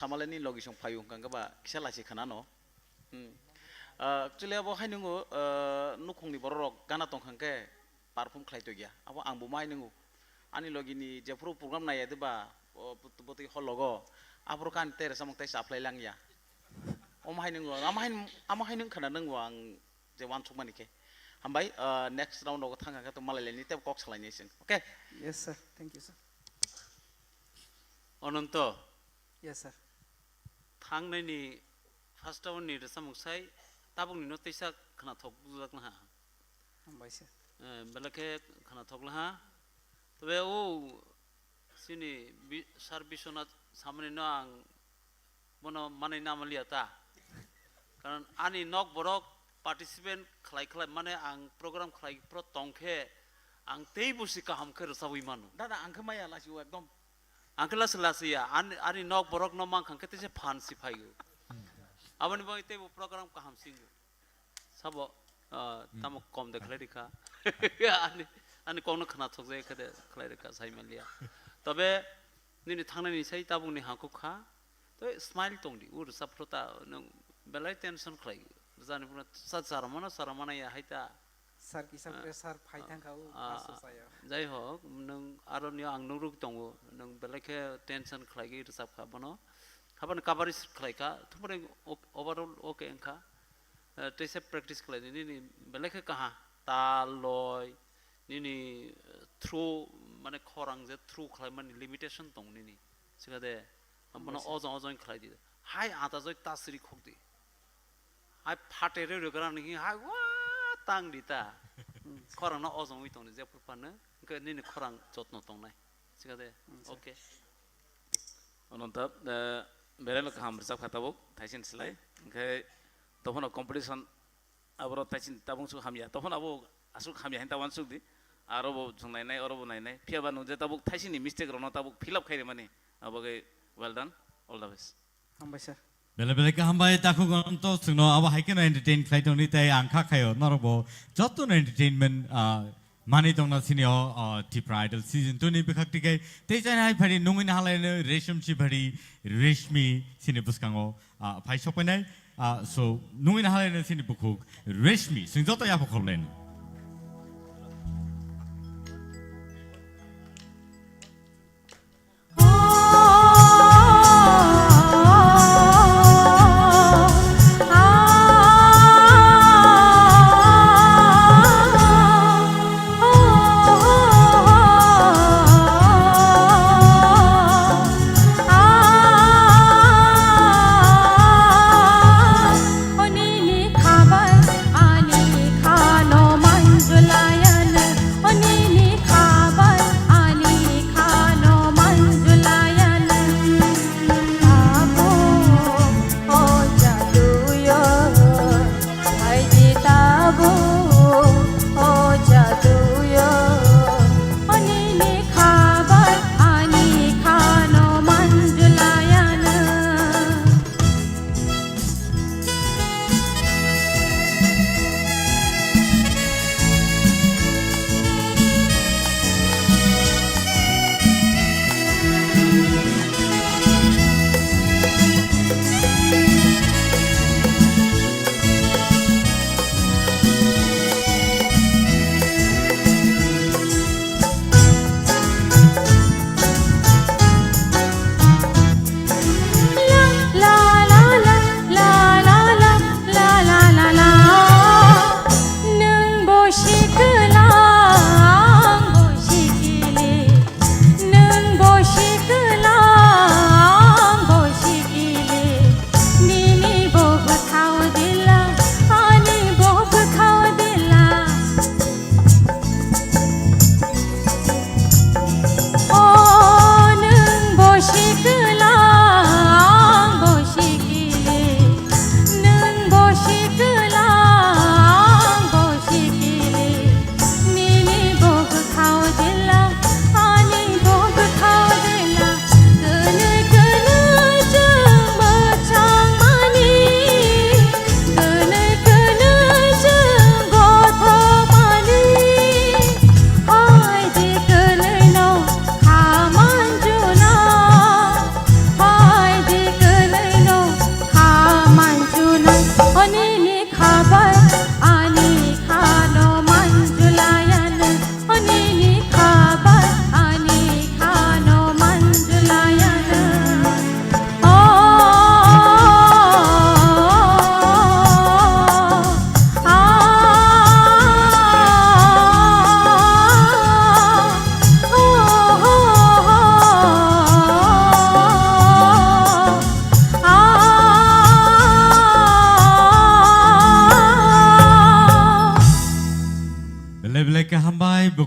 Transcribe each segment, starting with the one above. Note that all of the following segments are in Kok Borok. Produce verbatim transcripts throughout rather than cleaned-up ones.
Samale ni logi song phaio hwnkha hwnkhe ba kisa lachi khana no. Hmm. Ah, actually abo hai nungo, ah, nukhungni borok rok gana tong kha hwnkhe perform khlai tongya. Abo ang bo mai nungo. Ani logi ni jephuru program naiya de ba, o, bwtwi hall logo. Aphuru khe ani tei rwchapmung tei chaphlai langya. Omo hai nungo, amo hai, amo hai nung khana nungo ang je wansukmani khe. Hambai, ah, next round rogo thang kha khe to malai laini tei kok salai nai chwng. Okay? Yes, sir. Thank you, sir. Ononto. Yes, sir. Thangnai ni first round ni rwchapmung sai tabuk ni no teisa khwnathok bujak na ha. Hambai, sir. Eh, belai khe khwnathok la ha. Tobe o chini bi-, Sir Biswanath samani no ang bono manwi nama liya ta. Karon ani nok borok participant khlai khlai mane ang program khlai pro tong khe ang tei bo si kaham khe rwchabwi mano. Dada, ang khe maya lasi o ekdom. Ang khe lasi lasi ya, ani, ani nok borok no mang kha khe tei se phan si phai o. Aboni bagwi tei bo program kaham singo. Sabo, ah, tamo kom de khlai rikha. Ani, ani kok no khwnathok jai khe de khlai rikha, sai man liya. Tobe nini thangnai ni sai tabuk ni hangkuk kha. To smile tong di, ur sa phro ta nung belai tension khlai. Jani phro sa chara mana, chara mana ya hai ta. Sir kisa pressure phai thang kha o, ah, pass o saya. Jai hok, nung aro ni ang nung ruk tongo, nung belai khe tension khlai gi rwchap kha bono. Habani coverage khlai kha, thumani ok-, overall okay wng kha. Eh, tei se practice khlai di, nini belai khe kaha, tal, loi, nini, eh, throw, mane khorang je throw khlai mani limitation tong nini. Sikha de, bono ojong ojong khlai di. Hai ata joi ta siri khok di. Hai phate re re gra ni hai wa tang di ta. Khorang no ojong wi tong di je phur phano, hwnkhe nini khorang jotno tong nai. Sikha de, okay. Ononta, eh, belai no kaham rwchap kha tabuk, thaisin slai. Hwnkhe tophano competition aboro thaisin tabuk suk hamya. Tophano abo asuk hamya hin tabuk suk di. Aro bo chwng nai nai, oro bo nai nai. Phiya ba nung je tabuk thaisin ni mistake rok no tabuk fill up khai rimani. Abo khe well done, all the best. Hambai sir. Belai belai khe hambai takhuk Ononto, chwngno abo hai kheno entertain khlai tongdi tei ang kha khaio norok bo jotono entertainment, ah, Mani tongna sini o, o, Tipra Idol season two ni bwkhak tikai. Tei chai hai phari nungwi na halai no Resham si phari Reshmi sini bwskango, a, phai sokpainai. A, so nungwi na halai no sini bukhuk Reshmi. Sing joto yapo khorlen.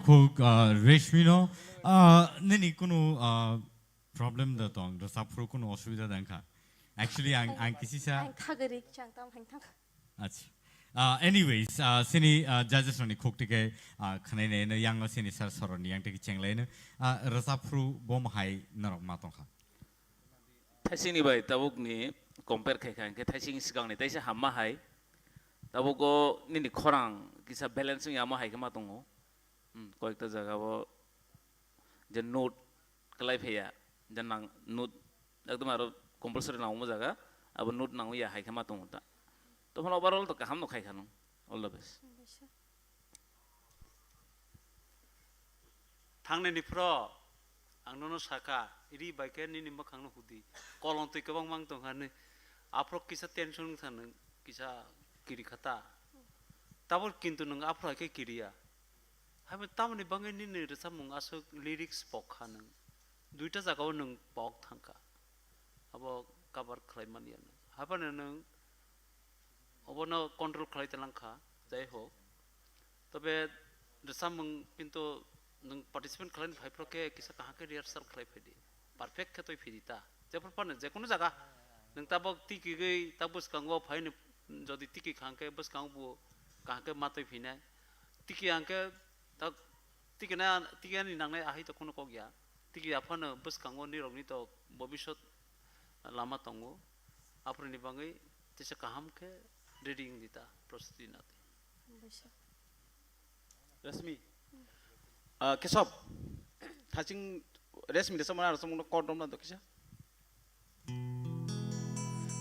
Khuk, ah, Reshmi no, ah, nini kunu, ah, problem da tong, rwchap phuru kunu osubida da wngkha. Actually, ang, ang kisisa Ang thagari chang tam hang thang. Acha. Ah, anyways, ah, sini, ah, judges rokni khuk tike, ah, khwnai nai no yang no sini sir soroni yang tike cheng lai no, ah, rwchap phuru bo mahai norok ma tongkha. Thaisingni bai tabukni compare khai kha, hwnkhe thaising swkangni teisa hamma hai. Tabugo nini khorang kisa balance wngya ma hai khe ma tongo. Hmm, koyekta jaga o je note kwlai phaiya, je nang note ekdom aro compulsory nangma jaga, abo note nangya hai khe ma tongo ta. Tophano overall to kaham no khai kha nung. All the best. Thangnani phro ang nono saka, iri bai khe nini mwkhangno hudi. Kolong twi kwbang mang tong kha nwi. Aphro kisa tension wng tha nwng, kisa kiri kha ta. Tabor kintu nwng aphro hai khe kiriya. Haibo tamoni bangwi nini rwchapmung aswk lyrics pok kha nwng. Duita jagao nwng pok thang kha. Abo cover khlai man ya nwng. Haphano nwng obono control khlai talang kha, jai hok. Tobe rwchapmung kintu nwng participant khlaini phai phro khe kisa kaham khe rehearsal khlai phai di. Perfect khe twi phai di ta. Jephru phano je kunu jaga nwng tabok tiki gwi ta bwskango phai ni, jodi tiki kha hwnkhe bwskango bo kaham khe ma twi phinai. Tiki hwnkhe ta tiki na, tiki ani nangnai ahai to kunu kok ya. Tiki aphano bwskango nirokni to bobisot lama tongo. Aphuruni bangwi tisa kaham khe ready wng di ta, prostuti na di. Rashmi. Ah, Kesab. Thaching Rashmi de samana samung kordom na do kisa.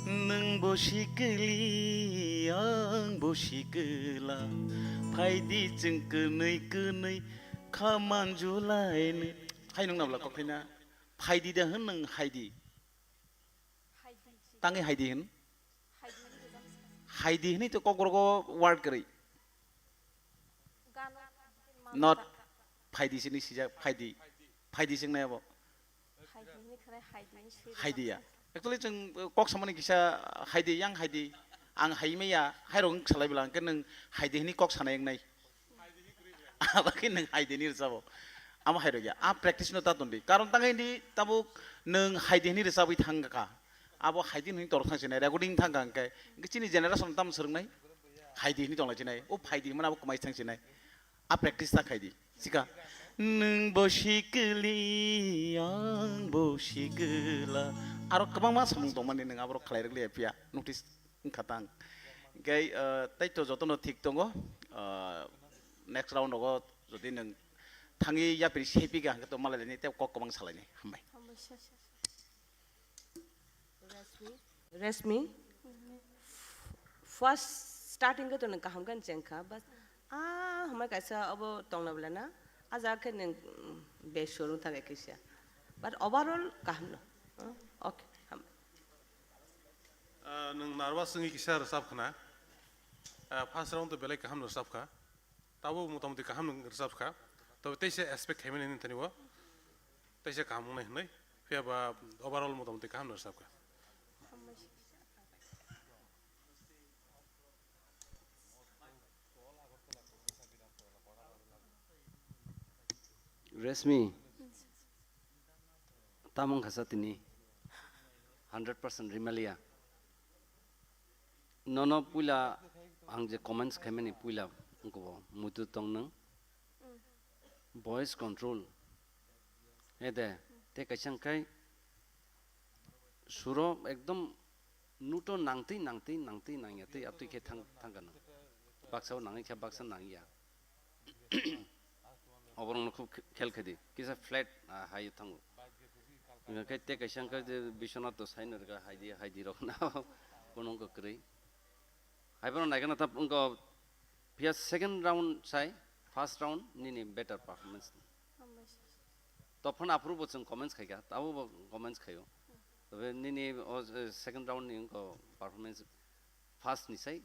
Nwng bo sikili, ang bo sikila. Phaidi chwng kwnwi kwnwi khaman julaini. Hai nwng nabla kokhaina. Phaidi da hwn nwng haidi. Tangwi haidi hwn. Haidi hwnwi to kokborok word kwrwi. Not phaidi sini sijak phaidi. Phaidi sing nai abo. Haidi ya. Actually chwng, uh, kok samani kisa haidi yang haidi. Ang hai maya hairok wng salai bwla hwnkhe nwng haidi hwnwi kok sanai wngnai. Abo khe nwng haidi ni rwchabo. Amo hai rwya. A practice no ta tongdi. Karon tang hindi tabuk nwng haidi ni rwchabwi thang kha. Abo haidi ni torok thang sinai, recording thang kha hwnkhe. Hwnkhe chini generation tam swrwngnai. Haidi ni tongla sinai. O phaidi hwnmani abo kwmai thang sinai. A practice ta khaidi. Sika. Nwng bo sikili, ang bo sikila. Aro kwbangma samung tongmani nwng aborok khlai rwkliya phiya. Notice wngkha tang. Hwnkhe, uh, tei to jotono thik tongo. Uh, next round rogo jodi nwng thangwi yapri sepi kha hwnkhe to malailani tei kok kwbang salaini. Hambai. Rashmi, Rashmi, first starting khe to nwng kaham khe cheng kha, but ah, hamai kaisa obo tongna bwla na, ah jaga khe nwng, mm, beshwar wng thang khe kisa. But overall kaham no. Hmm? Okay, hambai. Ah, nwng nervous wngwi kisa rwchap khna. Ah, first round to belai kaham rwchap kha. Tabuk motamoti kaham nwng rwchap kha. Tobe teisa expect khaimani nini thani o. Teisa kaham wngnai hwnwi. Phiya ba overall motamoti kaham nwng rwchap kha. Rashmi, tamung khasa tini hundred percent rimaliya. Nono puila ang je comments khaimani puila wngkha bo muitu tong nwng. Voice control. Ede, te kaisa wngkhai suro ekdom nuto nangtwi, nangtwi, nangtwi, nangya twi, atwi khe thang, thangkha nang. Baksa o nangwi khe baksa nangya. Oborokno khub khe-, khel khe di. Kisa flat, ah, hai thango. Hingkhe te kaisa wngkha je Biswanath to saino rwkha hai di, hai di rok na. Bono wngkha kwrwi. Hai bono naikhe na tap wngkha phiya second round sai, first round nini better performance. Tophano aphuru bo chwng comments khaikha, abo bo comments khaio. Tobe nini o, eh, second round ni wngkha performance first ni sai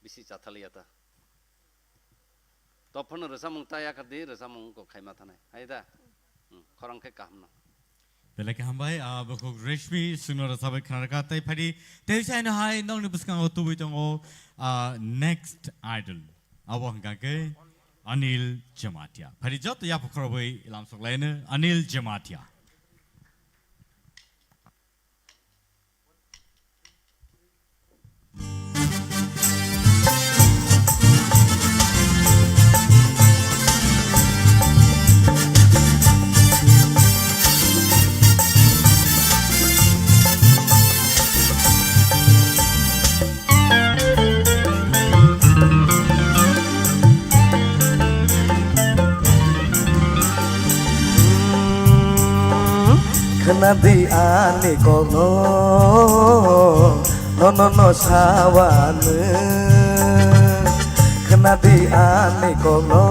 bisi chathalia ta. Tophano rwchapmung ta yakardi, rwchapmung wngkha khaima thanai. Hai da? Hmm, khorang khe kaham no. Belai khe hambai, ah, bukhuk Reshmi, chwngno rwchapwi khna rwkha, tei phaidi, tei saino hai nokni bwskango tubui tongo, ah, next idol. Abo hwnkha khe Anil Jamatia. Phari joto yapha khorobwi lamsok laino Anil Jamatia. Khwnadi ani kokno, nono no sawano. Khwnadi ani kokno,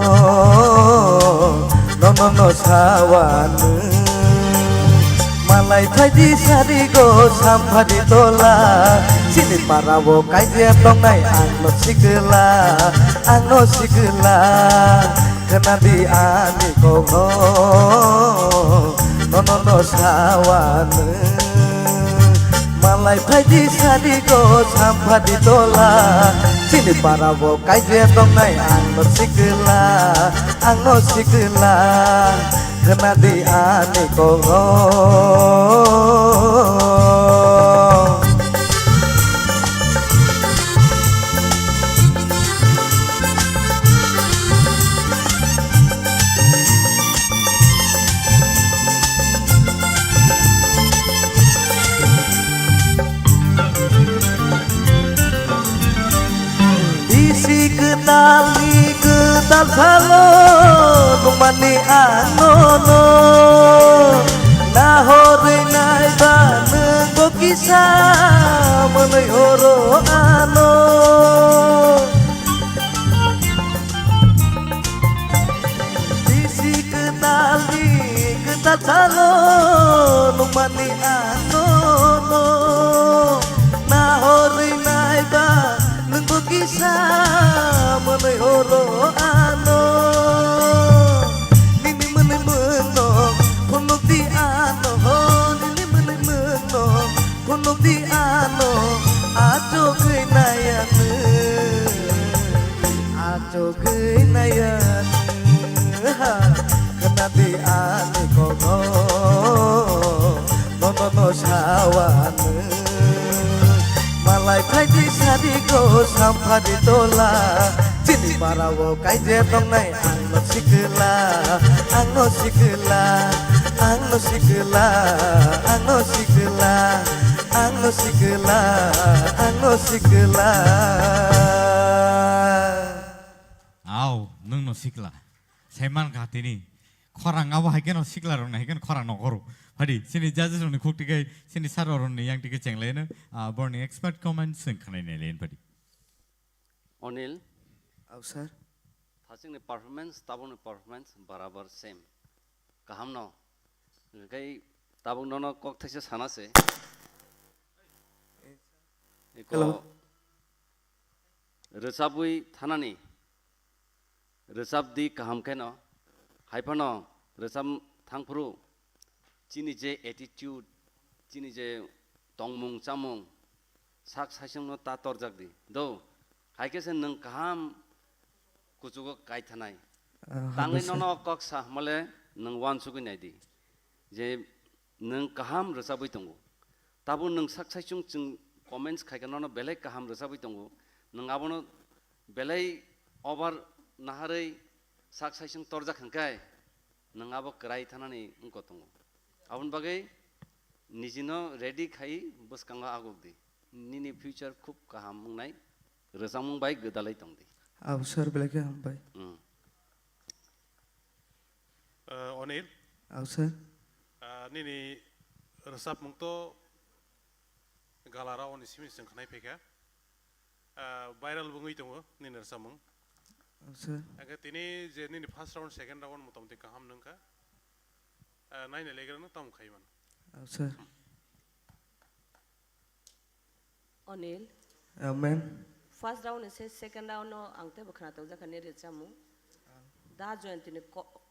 nono no sawano. Malai phaidi sarigo samphadi tola, chini parao kaijia tongnai ang no sikla, ang no sikla. Khwnadi ani kokno, nono no sawano. Malai phaidi sarigo samphadi tola, chini parao kaijia tongnai ang no sikla, ang no sikla. Khwnadi ani kokno. Bisi kwtalni kwtal salo nungmani anono. Nahorwi naiba nwngbo kisa mwnwi horo ano. Bisi kwtalni kwtal salo nungmani anono. Nahorwi naiba nwngbo kisa mwnwi horo ano. Nini mwnwi mwngno phunukdi ano ho, nini mwnwi mwngno phunukdi ano. Achugwi naiya nwng, achugwi naiya nwng. Khwnadi ani kokno, nono no sawano. Malai phaidi sarigo samphadi tola, chini parao kaijia tongnai ang no sikla, ang no sikla, ang no sikla, ang no sikla, ang no sikla, ang no sikla. Au, nwng no sikla. Saiman kha tini. Khorang abo hai kheno sikla rok nai hai kheno khorang nokoro. Phadi, chini judges rok ni khuk tikai, chini sir rok ni yang tikai chenglaino, ah, borni expert comments sing khnai nai lain phadi. Onil. Au, sir. Thaching ni performance, tabuk ni performance, barabar same. Kaham no. Kai tabuk nono kok thaisa sana se. Eko Hello. Rwchabwi thanani. Rwchapdi kaham kheno, hai phano rwchap thangphuru chini je attitude, chini je tongmung chamung, sak saichungno ta torjakdi. Do, hai khe se nwng kaham kuchugo kaithanai. Ah, Tangwi habusa. Nono kok sa hwnmale nwng uansugwi naidi. Je nwng kaham rwchabwi tongo. Tabuk nwng sak saichung chwng comments khaikha nono belai kaham rwchabwi tongo. Nwng abono belai over naharwi sak saichung torjak hwnkhe nwng abo kwrai thanani wngkha tongo. Aboni bagwi nijino ready khai bwskango agukdi. Nini future khub kaham wngnai, rwchapmung bai gwdalwi tongdi. Abo sir belai khe hambai. Hmm. Ah, Onil. Au, sir. Ah, nini rwchapmung to galarao ni simi chwng khnai phaikha. Ah, viral bo wngwi tongo nini rwchapmung. Au, sir. Hwnkhe tini je nini first round, second round motamoti kaham nungkha. Ah, naina legra no tamo khai mano. Au, sir. Onil. Amen. First round ni se second round no ang teibo khna tong jakha ni rwchapmung. Da Joyantini ko-,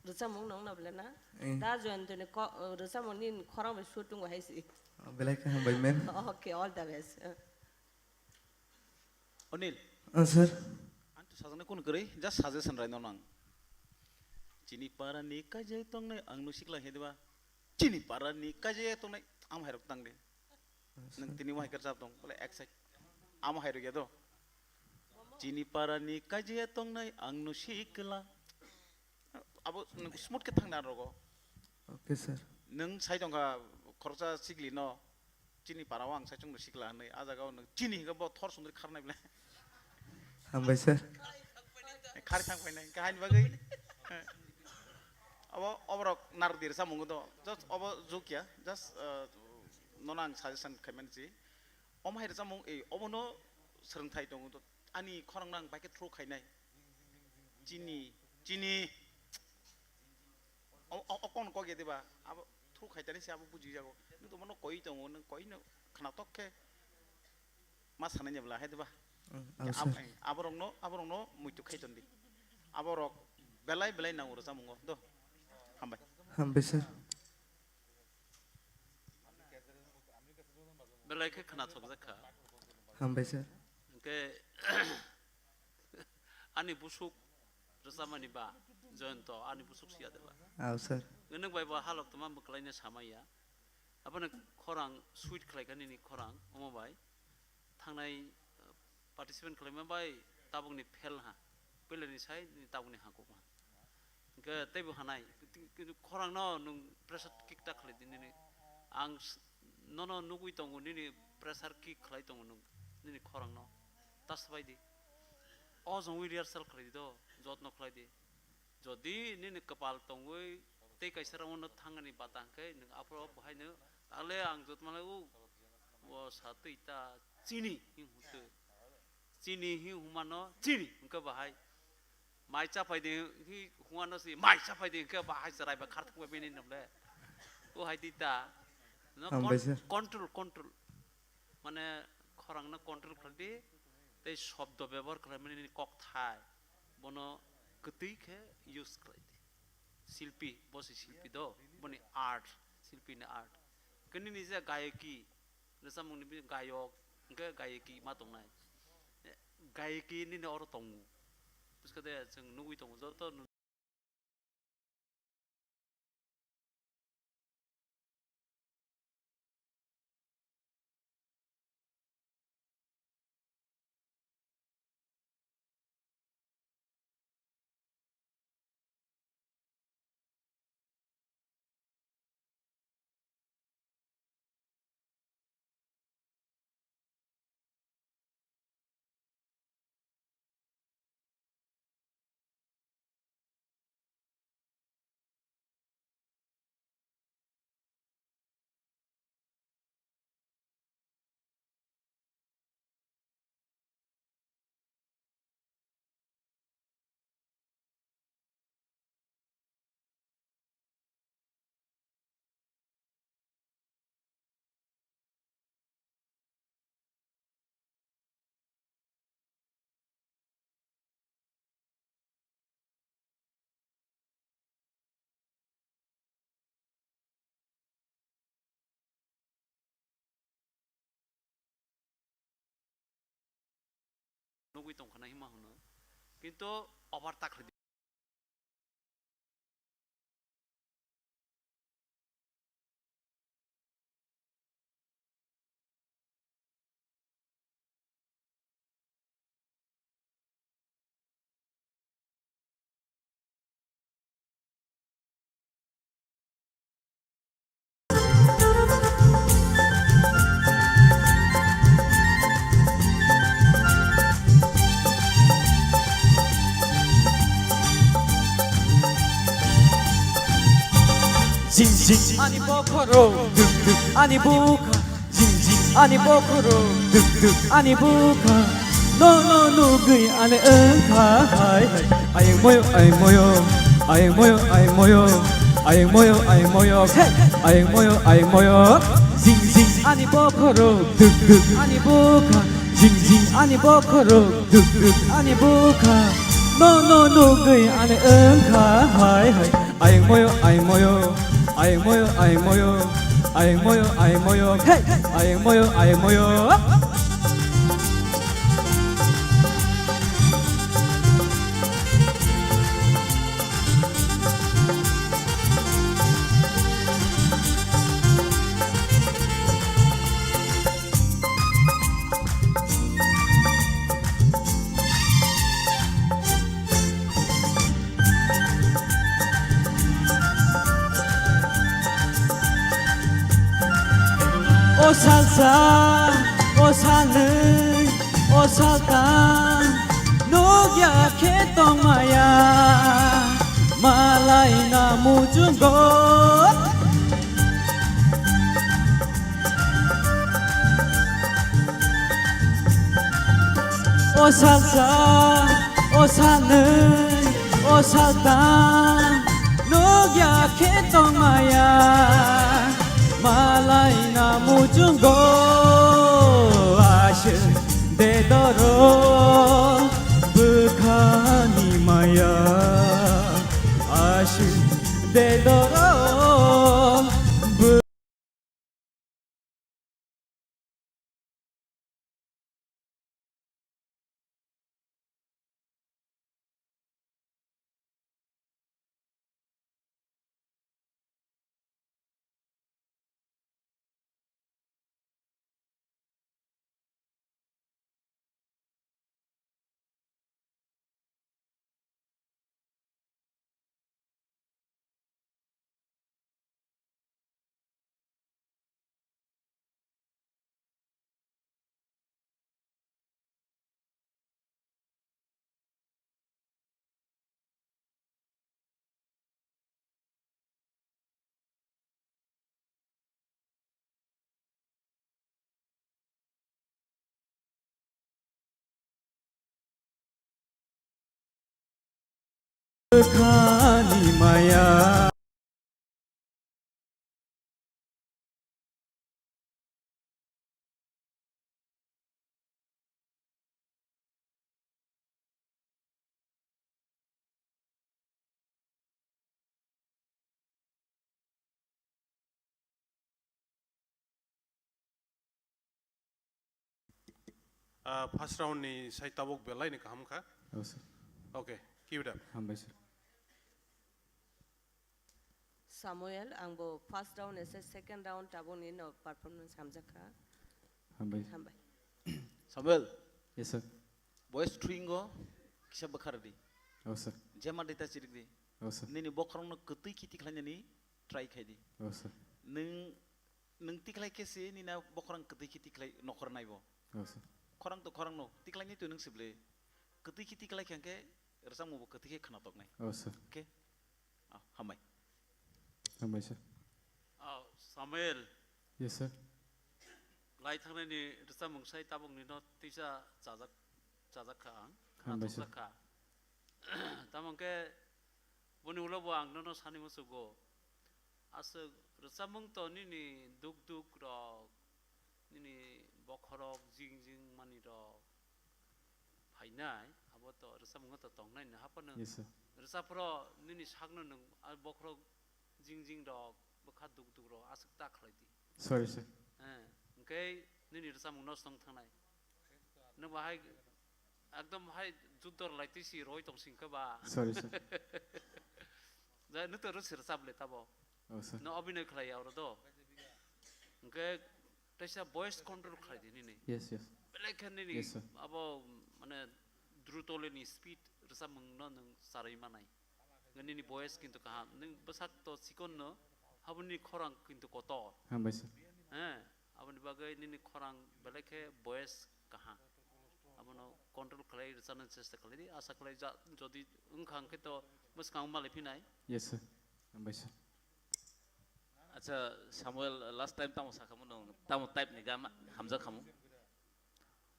rwchapmung nong na bole na? Eh. Da Joyantini ko-, rwchapmung ni khorang bai shooting hai si. Belai khe hambai, ma'am. Okay, all the best. Onil. Ah, sir. Ang Sajani kun kwrwi, just suggestion rai no nang. Chini para ni kaijai tongnai ang no sikla he diba. Chini para ni kaijai tongnai am hai rok tang de. Nwng tini wahai kwrwchap tong, bole ek side. Amo hai rwgya do. Chini para ni kaijaya tongnai ang no sikla. Abo nwng smooth khe thang na rogo. Okay, sir. Nwng sai tong kha khoroksa sikli no. Chini para o ang sai chung no sikla hwnwi. A jaga o nwng chini hwnkhe bo thor sundri kharnai bole. Hambai, sir. Khari thang painai, kahini bagwi. Abo, oborok nardir samung do. Just obo jukya, just, uh, nono ang suggestion khaimani si. Omo hai rwchapmung, eh, obono swrwngthai tongo to. Ani khorang nang bai khe throw khainai. Chini, chini. O, o, o kon kok ya diba? Abo throw khaitani se abo buji jago. Nwng to mono koi tongo, nwng koi no khna tok khe. Ma sanai ni bwla hai diba? Mm, ya, abo, sir. Aborokno, aborokno muitu khai tondi. Aborok belai belai nango rwchapmungo. Do. Hambai. Hambai, sir. Belai khe khna thokjak kha. Hambai, sir. Hwnkhe ani busuk rwchapmani ba, Joyonto, ani busuk siya de ba. Aw, sir. Nwng bai bo halok tongma mwkhlaina samaya. Abono khorang sweet khlai kha nini khorang, omo bai. Thangnai, uh, participant khlaima bai tabukni fail ha. Puilani sai nini tabukni hangkuk ha. Hwnkhe teibo hanai, kintu khorangno nwng pressure kick ta khlai di nini. Ang s-, nono nugwi tongo nini pressure kick khlai tongo nwng nini khorangno. Ta swbai di. O jongwi rehearsal khlai di do, jotno khlai di. Jodi nini kwpal tongwi tei kaisa round-o thangani bata hwnkhe nwng aphuru bo haino, "Ale ang jotmale o, o sa twi ta chini," hing hwnkhe. Chini hing hwnmano chini hwnkhe bahai. Mai chapai di hing hwnmano si mai chapai di hwnkhe bahai chwrai ba kharthok bai bini nokle. O hai di ta. No, hambai, con-, sir. Control, control. Mane khorangno control khlai di, tei shobdo bebohar khlaimani nini kokthai, bono kwtwi khe use khlai di. Silpi, bo se silpi do, boni art, silpi ni art. Khe nini je gayaki, rwchapmung ni bini gayok, hwnkhe gayaki ma tongnai. Gayaki nini oro tongo. Buskade chwng nugwi tongo joto. Nugwi tongkha na hima hwno. Kintu over ta khlai di. Jing jing ani bokhorok, duk duk ani bukha. Jing jing ani bokhorok, duk duk ani bukha. Nono nugwi ani wngkha hai hai. Ayeng moyo, ayeng moyo, ayeng moyo, ayeng moyo, ayeng moyo, ayeng moyo, hey, ayeng moyo, ayeng moyo. Jing jing ani bokhorok, duk duk ani bukha. Jing jing ani bokhorok, duk duk ani bukha. Nono nugwi ani wngkha hai hai. Ayeng moyo, ayeng moyo, ayeng moyo, ayeng moyo, ayeng moyo, ayeng moyo, hey, ayeng moyo, ayeng moyo. Sa, o salnwi, o saltang, nukya khe tongmaya, malai na muchungo. O salsa, o salnwi, o saltang, nukya khe tongmaya, malai na muchungo. Aswk de doro bwkhani maya, aswk de doro. Khani maya. Ah, first round ni sai tabuk belai ni kaham kha. Oh, sir. Okay, keep it up. Hambai, sir. Samuel, ang bo first round ese second round tabuk ni no performance hamjak kha. Hambai. Hambai. Samuel. Yes, sir. Voice string o kisa bwkhar di. Oh, sir. Jema data chirik di. Oh, sir. Nini bokhorong no kwtwi khiti khlainani try khai di. Oh, sir. Nung, nung tikhlai khe se nini bokhorong kwtwi khiti khlai nokhor nai bo. Oh, sir. Khorang to khorang no tikhlai ni to nung sible. Kwtwi khiti khlai khe hwnkhe rwchapmung bo kwtwi khe khna tok nai. Oh, sir. Okay. Ah, hambai. Hambai, sir. Oh, Samuel. Yes, sir. Lai thangnani rwchapmung sai tabuk ni no tisa chajak, chajak kha ang. Hambai, sir. Chajak kha. Tamo hwnkhe boni ulo bo ang nono sani musugo. Aswk rwchapmung to nini duk duk rok, nini bokhorok jing jing mani rok phainai, abo to rwchapmung to tongnai no haphano. Yes, sir. Rwchapro nini sakno nwng a bokhorok jing jing rok, bwkha duk duk rok aswk ta khlai di. Sorry, sir. Eh, hwnkhe nini rwchapmung nosto wng thangnai. Nwng bahai ekdom hai juddo rwlai twi si roi tong sing khe ba. Sorry, sir. Jai, nwng to rwsi rwchap le tabo. Oh, sir. No obhinoi khlai ya oro do. Hwnkhe teisa voice control khlai di nini. Yes, yes. Belai khe nini. Yes, sir. Abo mane druto le ni speed rwchapmung no nwng charwi manai. Nini voice kintu kaham. Nwng bwsak to chikon no, haboni khorang kintu kotor. Hambai, sir. Eh, aboni bagwi nini khorang belai khe voice kaham. Abono control khlai rwchapna chesta khlai di. Asa khlai ja, jodi wngkha hwnkhe to bwskang malai phinai. Yes, sir. Hambai, sir. Acha, Samuel, last time tamo sakhamu nwng, tamo type ni gana hamjak khamu?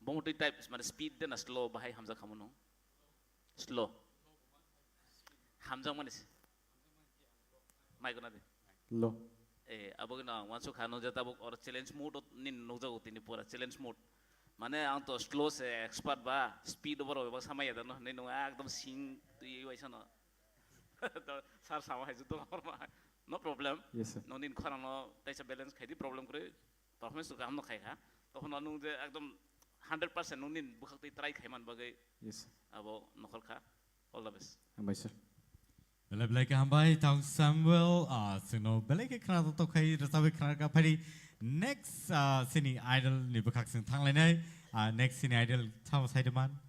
Bongtwi type, mane speed de na slow bahai hamjak khamu nwng? Slow. Hamjakmani se. Mai guna de. Lo. Eh, abo gino ang wansuk kha nung je tabuk or challenge mode ni nukjago tini pura challenge mode. Mane ang to slow se expert ba, speed over ba samaya dano, ni nung ekdom sing twi waisa no. To sir sama hai juto horma. No problem. Yes, sir. Nung nin khorang no taisa balance khai di problem kwrwi. Performance to kaham no khai kha. Tokhono nung je ekdom hundred percent nung nin bwkhak twi try khai man bagwi. Yes, sir. Abo nokhor kha. All the best. Hambai, sir. Belai belai khe hambai, Thang Samuel, ah, chwngno belai khe khna tok khai rwchabwi khna kha phari. Next, ah, sini idol ni bwkhak chwng thanglainai. Ah, next sini idol thamo saido man.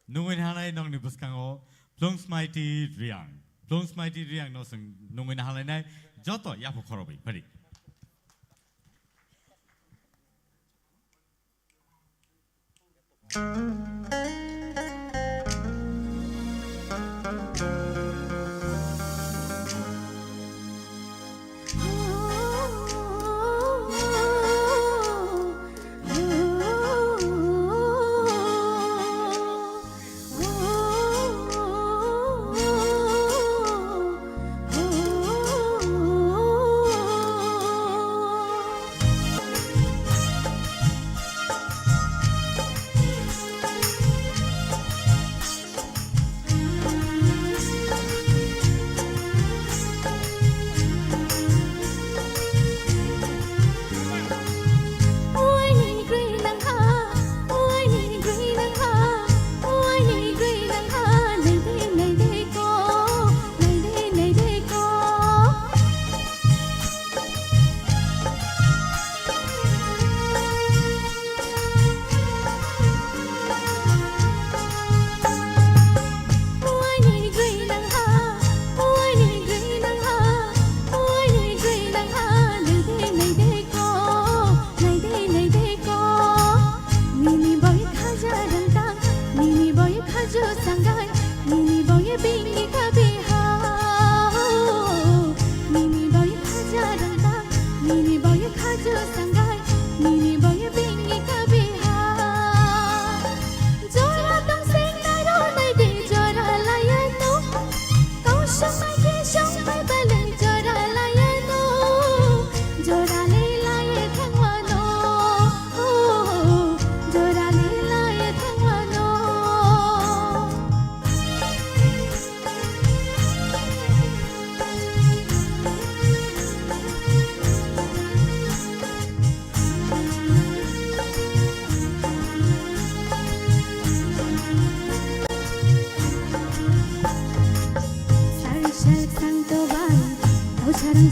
Nungwi halai nokni bwskango Plungsmaiti Riang. Plungsmaiti Riang no chwng nungwi halai nai joto yapha khorobwi phari.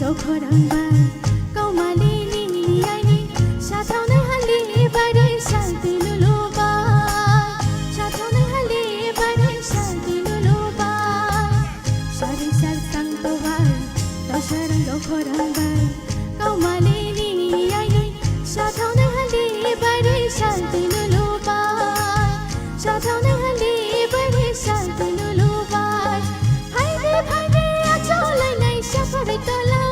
Khorang bai, kaumali ni aini, sathawnai hali bari salti lulu bai, sathawnai hali bari salti lulu bai, sari sal sang to bai, to sarang do khorang bai, kaumali ni aini, sathawnai hali bari salti lulu bai, sathawnai hali bari salti lulu bai, phaidi phaidi acholainai sapari tolao.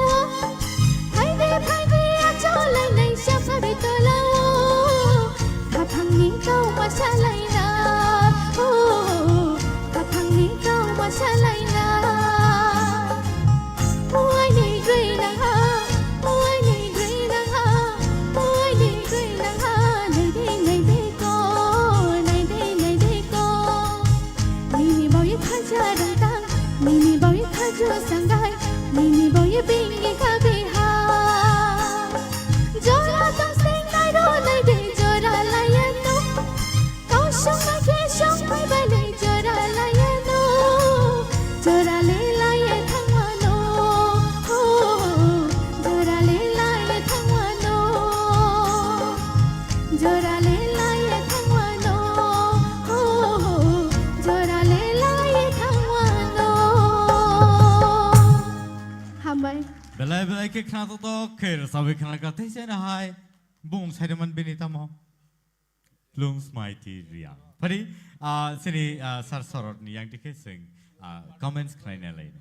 Phaidi phaidi acholainai sapari tolao, thaphangni kauma salaina, oh, thaphangni kauma salaina. Uaini grinangha, uaini grinangha, uaini grinangha, naidi naidi ko, naidi naidi ko. Nini bawi khaja rangtang, nini bawi khajo sanggai, nini bawi bingi kabiha. Jora tong sing nai ro nai de jora laya no. Kau sung mai ke sung mai bale jora laya no. Jora le laya thangwa no. Ho, jora le laya thangwa no. Jora le laya thangwa no. Ho, ho, jora le laya thangwa no. Hambai. Belai belai khe khna tok tok khe rwchabwi khna ka tei chana hai. Bung saireman bini tamo. Plung smaiti riang. Phari, ah, sini, ah, Sir Sorot ni yang tikhe sing, ah, comments khnai na lai.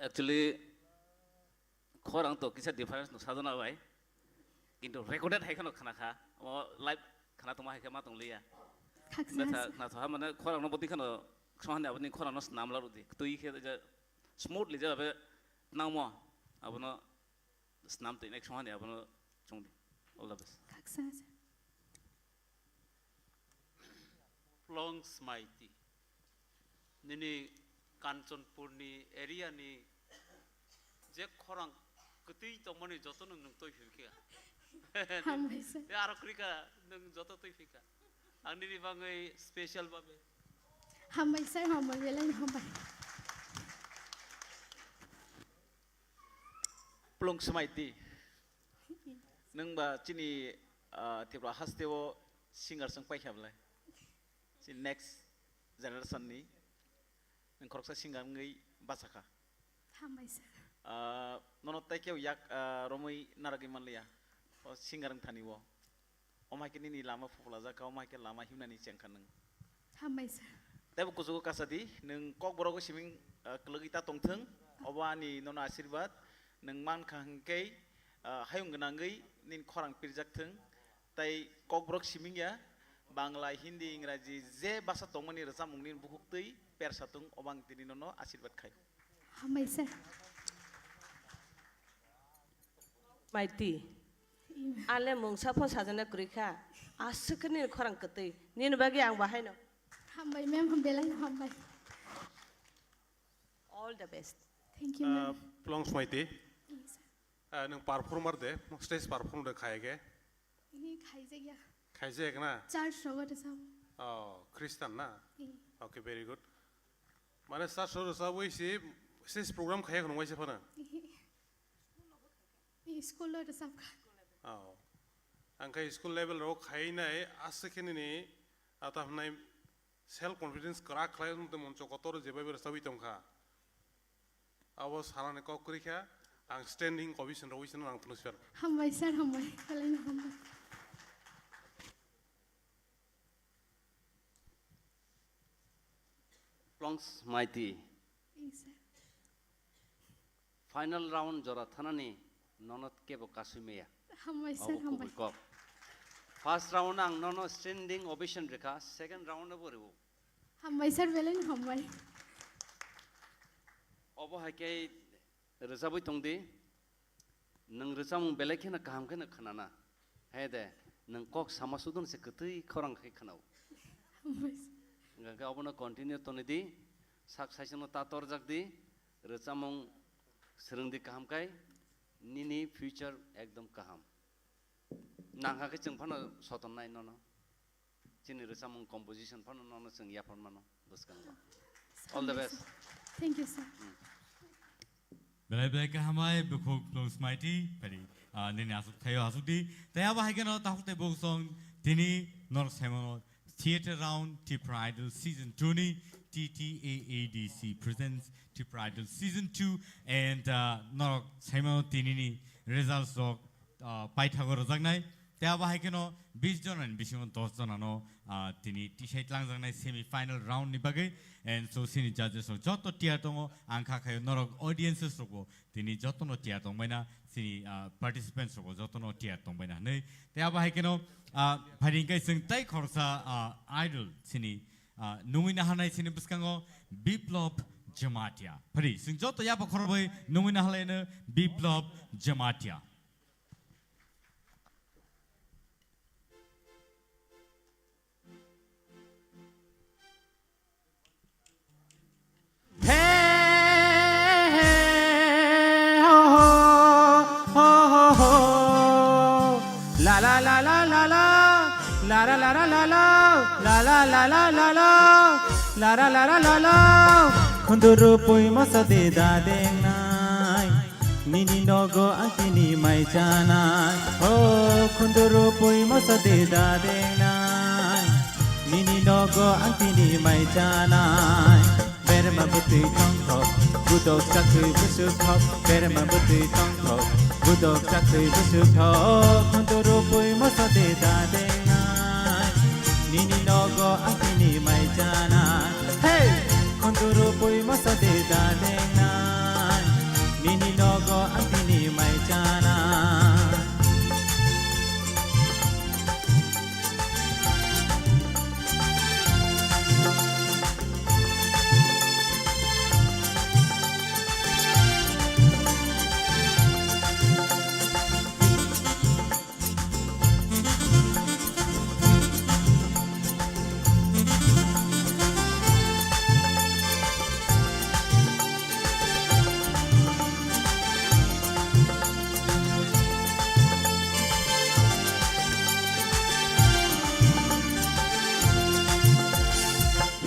Actually, khorang to kisa difference no sadona bai. Kintu recorded hai khano khana kha. O live khana tongma hai khe ma tong liya. Khaksa Betha khasa. Khana tha mane khorang no boti khano khana ni aboni khorang no snam la rudi. Tui khe je smoothly je abe nangmo abono snam twi next one abono chungdi. All the best. Khaksa khasa. Plong smaiti. Nini Kanchanpur ni area ni je khorang kwtwi tongmani jotono nwng twi phikha. Hambai sir. Ya aro krika nwng joto twi phikha. Ang nini bagwi special babe. Hambai sir, hambai, belai hambai. Plung smaiti. Nwng ba chini, ah, Tripura haste o singer swng paikha belai. Chini next generation ni nwng khoroksa singer wngwi bachakha. Hambai sir. Ah, nono tei kebo yak, ah, romwi naragwi manliya. O singer wng thani o. Omo hai khe nini lama phuphlajak kha, omo hai khe lama himnani chengkha nwng. Hambai sir. Teibo kuchugo kasa di, nwng kokborok o siming, ah, kwlwgwi ta tongthwng, obo ani nono asirwad, nwng mankha hwnkhe, ah, hayung gwnangwi nini khorang pirjakthwng, tei kokborok siming ya, Bangla, Hindi, Ingraji je basa tongmani rwchapmung nini bukhuktwi persa thwng, obo ang tini nono asirwad khai. Hambai sir. Maiti. Ale mungsa pho sajana kwrwi kha. Aswk khe nini khorang kwtwi. Nini bagwi ang bahaino. Hambai ma'am, belai hambai. All the best. Thank you, ma'am. Ah, Plong Smaiti. Yes, sir. Ah, nwng performer de, stage perform de khaya khe? Ini khaijak ya. Khaijak na? Church rogo de sam. Oh, Christian na? Eh. Okay, very good. Mane church rogo sabwi si stage program khaya khwnwi se phana? Eh. School lo rwchapkha. Oh. Ang khe school level rok khainai aswk khe nini ata hwnai self confidence kwrak khlai wng tong moncho kotor jebai rwchabwi tongkha. Abo sanani kok kwrwi kha ang standing ovation rwwi sino ang phunuk swer. Hambai sir, hambai. Belai no hambai. Plongs Maiti. Yes, sir. Final round jora thanani nono kebo kasui meya. Hambai sir, obo hambai. Kubui kok. First round ang nono standing ovation rikha, second round obo ribu. Hambai sir, belai no hambai. Obo hai khe rwchabwi tongdi. Nwng rwchapmung belai kheno kaham kheno khwnana. He de, nwng kok sama sudon se kwtwi khorang khe khwnao. Hwnkhe obono continue tonidi, sak saichwngno ta torjak di, rwchapmung swrwngdi kaham khai, nini future ekdom kaham. Nangkha khe chwng phano sotonnai nono. Chini rwchapmung composition phano nono chwng yapharmano bwskango. All the best. Thank you, sir. Hmm. Belai belai khe hambai, bukhuk Plung Smaiti, phari, ah, nini asuk thaio asuk di. Tei abo hai kheno takhuk tei bukhuk song tini norok saimano Theatre Round Tipra Idol Season two ni T T A A D C presents Tipra Idol Season two and, ah, norok saimano tinini results rok, ah, paithago rwjaknai. Tei abo hai kheno bis jona ni bisingo dos jona no, ah, tini tisai tlangjaknai semi final round ni bagwi. And so chini judges rok joto tiyar tongo, ang kha khayo norok audiences rokbo tini jotono tiyar tongbaina, chini, ah, participants rokbo jotono tiyar tongbaina hinwi. Tei abo hai kheno, ah, phaidi hwnkhe chwng tei khoroksa, ah, idol chini, ah, nungwi naharnai chini bwskango Biplop Jamatia. Phari chwng joto yaba khorobwi nungwi naharlaino Biplop Jamatia. Khunduru pui moso de da dengnai. Nini nogo ang tini mai chanai, o khunduru pui moso de da dengnai. Nini nogo ang tini mai chanai. Berma bwtwi tongthok, budok chakhwi bwswk thok. Berma bwtwi tongthok, budok chakhwi bwswk thok. Khunduru pui moso de da dengnai. Nini nogo ang tini mai chanai. Hey! Khunduru pui moso de da dengnai. Nini nogo ang tini mai chanai.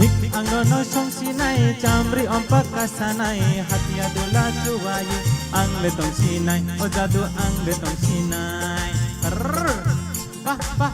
Hik ang no song sinai, chamri ompak kasanai, hatia dula chuwayu, ang le tong sinai, o jadu ang le tong sinai. Rrrr. Bah, bah.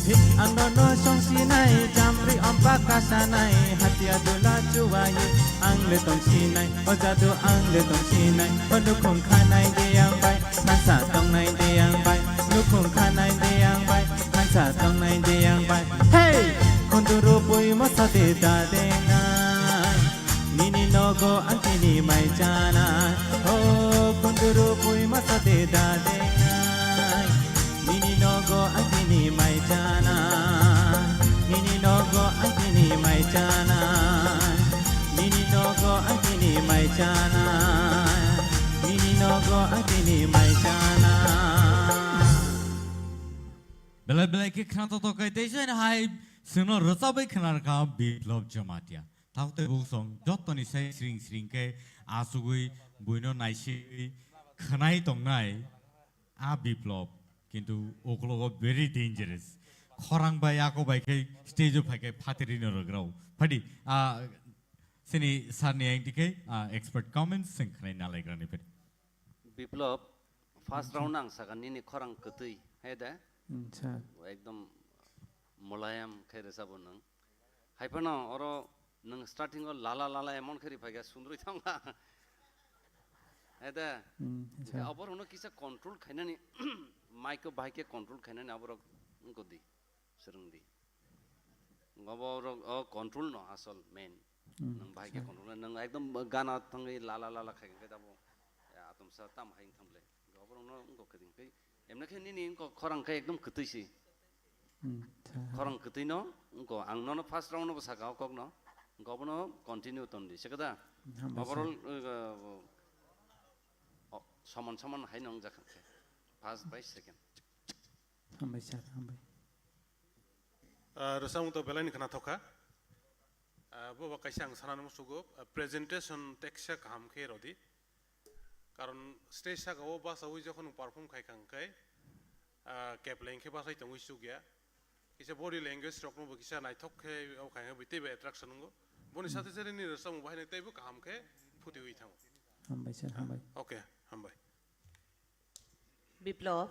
Hik ang no song sinai, chamri ompak kasanai, hatia dula chuwayu, ang le tong sinai, o jadu ang le tong sinai, o nukhung khanai de ang bai, hansa tongnai de ang bai, nukhung khanai de ang bai, hansa tongnai de ang bai. Hey! Khunduru pui moso de da dengnai. Nini nogo ang tini mai chanai. O khunduru pui moso de da dengnai. Nini nogo ang tini mai chanai. Nini nogo ang tini mai chanai. Nini nogo ang tini mai chanai. Nini nogo ang tini mai chanai. Belai belai khe khna to to kai tei jai hai sino rwchabwi khna rwkha Biplop Jamatia. Takhuk tei bukhuk song jottoni sai sring sring khe achugwi buino naisigwi khwnai tongnai a Biplop, kintu ukologo very dangerous. Khorang bai ako bai khe stage o phai khe phatiri no rwgrao. Phadi, ah, chini sir ni ang dikhe, ah, expert comments sing khwnai nalaigrani phadi. Biplop, first round ang saka nini khorang kwtwi, he de? Acha. Ekdom mulayam khe rwchabo nwng. Hai phano oro nwng starting o lala lala emon khe ri phaikha sundrwi thangkha. He de? Hmm, acha. Obo rokno kisa control khainani, mic o bahai khe control khainani aborok wngkha di. Swrwng di. Obo rok o control no asol main. Hmm, nwng bahai khe sa- control, nwng ekdom gana thangwi lala lala khai khe tamo, ya, atomsa tam hai thang ble. Obo rok no wngkha khe ding khe, emne khe nini wngkha khorang khe ekdom kwtwi si. Hmm, sa- Khorang kwtwi no wngkha, ang nono first round no bo saka o kok no, wngkha obo no continue ton di, se kada? Hambai sa- Overall, uh, o, soman soman hai no wngjakha khe, first bai second. Hambai sir, hambai. Ah, rwchapmung to belai ni khwnathok kha. Ah, bo ba kaisa ang sanani musugo, ah, presentation teksa kaham khe rw di. Karon stage saka o basaui jokhon nwng perform khai kha hwnkhe, ah, kep leng khe basai tongwi chukya. Kisa body language rokno bo kisa naithok khe o khai khe bo teibo attraction wngo. Boni Hmm. Sathe sathe nini rwchapmung bahai nai teibo kaham khe phutiui thango. Hambai sir, hambai. Okay, hambai. Biplab,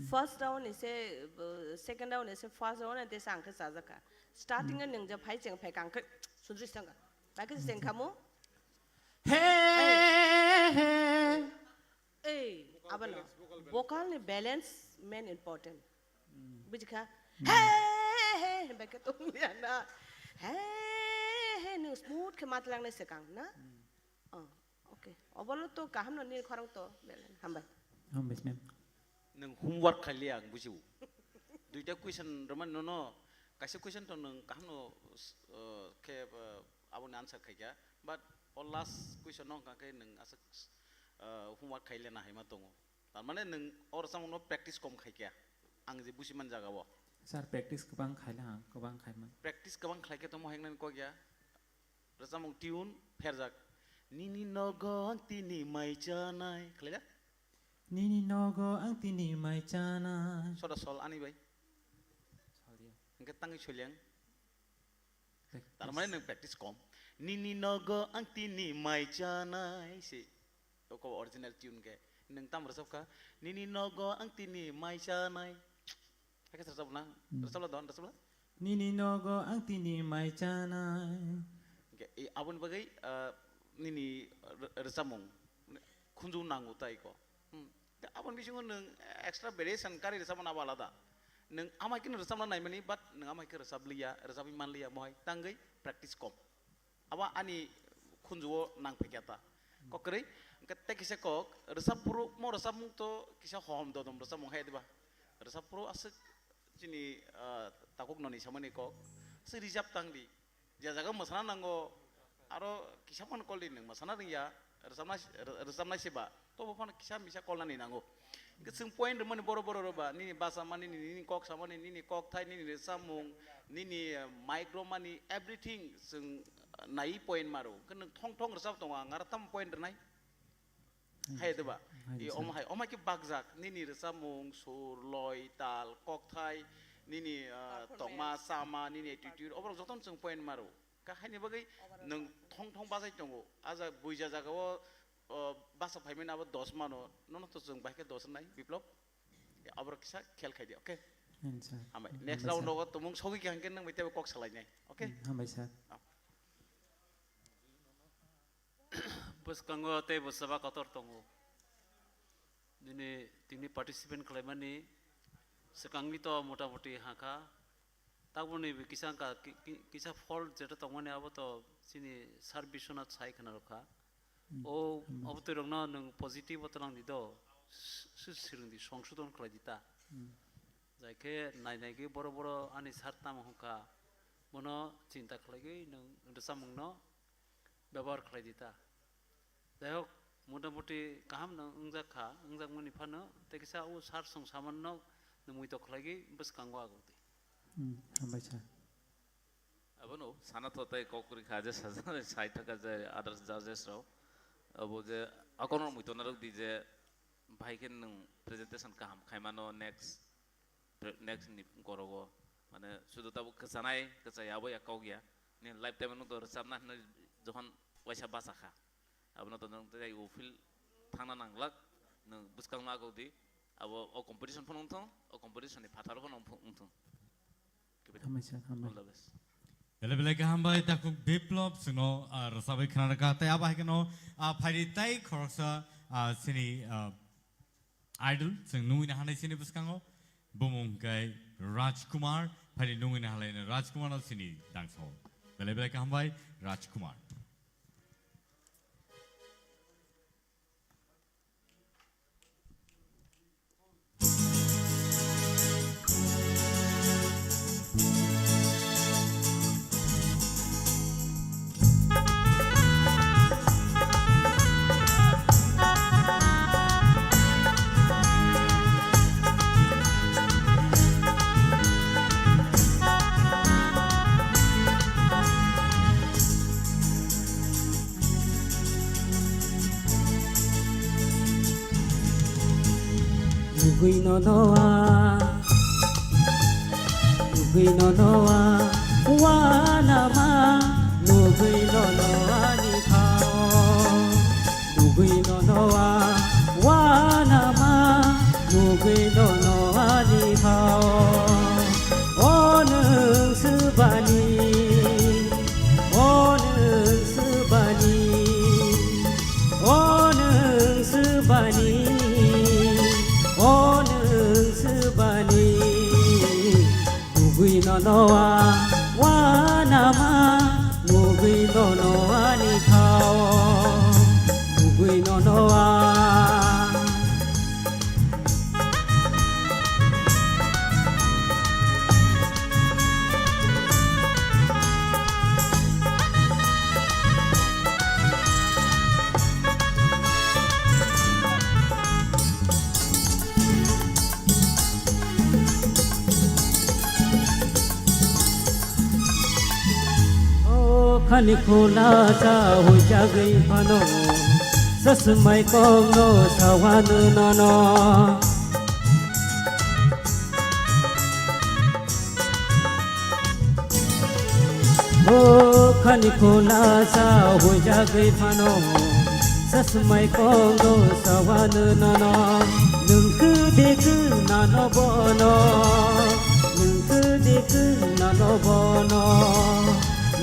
first round ni se, uh, second round ni se first round ni tesa ang khe chajakha. Starting no nwng je phai cheng phai kha ang khe sundri sanga. Bai khe cheng khamu. Hey, hey. Ei, abano vocal ni balance main important. Bujikha? Hey, hey, hey, bai khe tong liya na. Hey, hey, nwng smooth khe matlang nai se kang na. Oh. Okay. Obono to kaham no nini khorang to, bele, hambai. Hambai, ma'am. Nwng homework khailiya ang bujiu. Duita question rwmani nono, kaisa question to nwng kaham no, uh, khe, uh, aboni answer khaikha. But o last question no hwnkha khe nwng aswk, uh, homework khailena haima tongo. Tar mane nwng o rwchapmung no practice kom khaikha. Ang je bujiman jaga o. Sir, practice kwbang khaila ang, kwbang khaima. Practice kwbang khlaikhe tongmo hwnwi kokya. Rwchapmung tune pherjak. Nini nogo ang tini mai chanai. Khlaijak? Nini nogo ang tini mai chanai. Soda sol ani bai. Sol dia. Hwnkhe tangwi soliang. Practice. Tar mane nwng practice kom. Nini nogo ang tini mai chanai se. Oko original tune khe. Nwng tam rwchap kha. Nini nogo ang tini mai chanai. Hakhe rwchapla, hmm, rwchapla don, rwchapla. Nini nogo ang tini mai chanai. Hwnkhe, e, aboni bagwi, ah, nini r-, rwchapmung khunju nango tai ko. Hmm. Tei aboni bisingo nwng extra variation kari rwchapmani abo alada. Nwng amai kheno rwchapna naimani, but nwng amai khe rwchapliya, rwchapwi manliya, mohai tangwi practice kom. Abo ani khunjuo nang phaikha ta. Kok kwrwi, hwnkhe tei kisa kok, rwchap phuru mo rwchapmung to kisa hom dodom rwchapmung hai diba? Rwchap phuru aswk chini, ah, takhuk noni samani kok, aswk reserve tang di. Je jaga mwsana nango, aro kisa phano kol di nwng mwsana rwngya, rwchapnai, rwchapnai se ba, tobo phano kisa misa kolnani nango. Hwnkhe chwng point rwmani borok borok rw ba, nini basa mani, nini kok samani, nini kok thai, nini rwchapmung, nini, eh, mic rwmani, everything chwng, eh, nai point maro. Hwnkhe nwng thong thong rwchap tongo, ang aro tamo point rwnai? Hmm. Hai de ba? Hai de, sir. Omo hai, omo hai khe bakjak, nini rwchapmung, sur, loi, tal, kok thai, nini, eh, performance, tongma, chama, nini attitude, oborok jotono chwng point maro. Kha haini bagwi nwng thong thong bachai tongo. A ja-, buija jagao, o, basa phaimani abo dos mano. Nono to chwng bahai khe dos wngnai, Biplab. Aborok kisa khel khai di, okay? Hambai. Next round o tumung sogwi khe hwnkhe nwng bai teibo kok salainai, okay? Hmm, hambai sir. Ah. Bwskango teibo chwla kotor tongo. Nini tini participant khlaimani swkangni to motamoti hakha. Tabukni kisa wngkha, ki-, ki-, kisa fault jeto tongmani abo to chini Sir Biswanath sai khna rwkha. Hmm. O, hmm, obotwi rokno nwng positive o twnang di do, s-, s-, swrwng di, songsodon khlai di ta. Hmm. Jai khe nai nai khe boro boro ani sir tamo hwnkha, bono chinta khlaiwi nwng rwchapmungno bebohar khlai di ta. Jai hok, motamoti kaham no wngjak kha, wngjakmani phano tei kisa o sir song saman no nwng muitok khlaiwi bwskango aguk di. Hmm, hambai sir. Abono sana tho tei kok kwrwi kha je sajak sai thaka je others judges rok. Abo je akono muitok narwk di je bahai khe nwng presentation kaham khaimano next pre-, next ni gorogo, mane, sudu tabuk kwchanai, kwchaya abo ya kok ya. Ni lifetime no to rwchapna hinwi jokhon waisa bacha kha. Abono to nwng tei o field thangna nanglak, nwng bwskang no agok di, abo o competition phano wngthong, o competition ni phatar phano wngthong. Hambai sir, hambai. All the best. Belai belai khe hambai, takhuk Biplab chwngno, ah, rwchabwi khna rwkha. Tei abo hai kheno, ah, phaidi tei khoroksa, ah, chini, ah, idol, chwng nungwi nahanai chini bwskango, bumung hwnkhe Rajkumar, phaidi nungwi nahalai Rajkumar no chini dangso. Belai belai khe hambai, Rajkumar. Nugui no noa, nugui no noa, wana ma, nugui no noa ni thao, nugui Nono wa, wanama, mugwi nono ani thao. O nwng swbani, o nwng swbani, o nwng swbani, o nwng swbani. Mugwi nono wa, wanama, mugwi nono ani thao, mugwi nono wa. O khani khula sa huijagwi phano, sasmai kongno sawanu nono. O khani khula sa huijagwi phano, sasmai kongno sawanu nono. Nwng kwdek nano bono, nwng kwdek nano bono,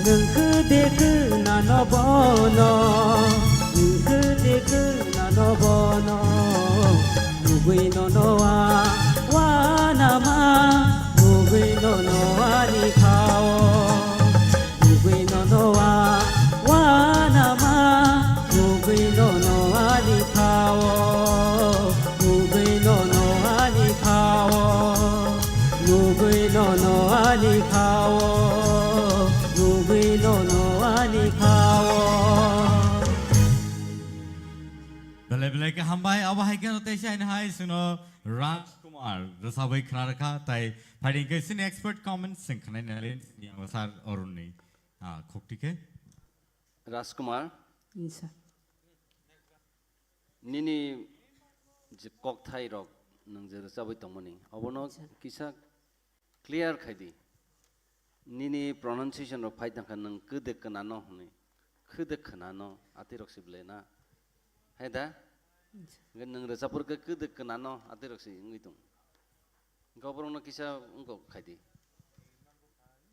nwng kwdek nano bono, nwng kwdek nano bono. Mugwi nono wa, wanama, mugwi nono ani thao. Mugwi nono wa, wanama, mugwi nono ani thao. Mugwi nono ani thao. Mugwi nono ani thao. Mugwi nono ani thao. Belai belai khe hambai, abo hai khe no teisa hai no hai sino Raj Kumar rwchabwi khna rwkha, tai phaidi hwnkhe sini expert comments sing khnai nai sini ang sar Arunni, ah, khokti khe. Raj Kumar, Yes, sir. Nini je kokthai rok nwng je rwchabwi tongmani, obono Yes, sir. Kisa clear khai di. Nini pronunciation rok phai tangkha nwng kwdek kwnano hwnwi. Kwdek kwnano, atwi rok si belai na. Hai da? Yes, sir. Hwnkhe nwng rwchapur khe kwdek kwnano, atwi rok si wngwi tong. Hwnkhe oborokno kisa wngkok khai di.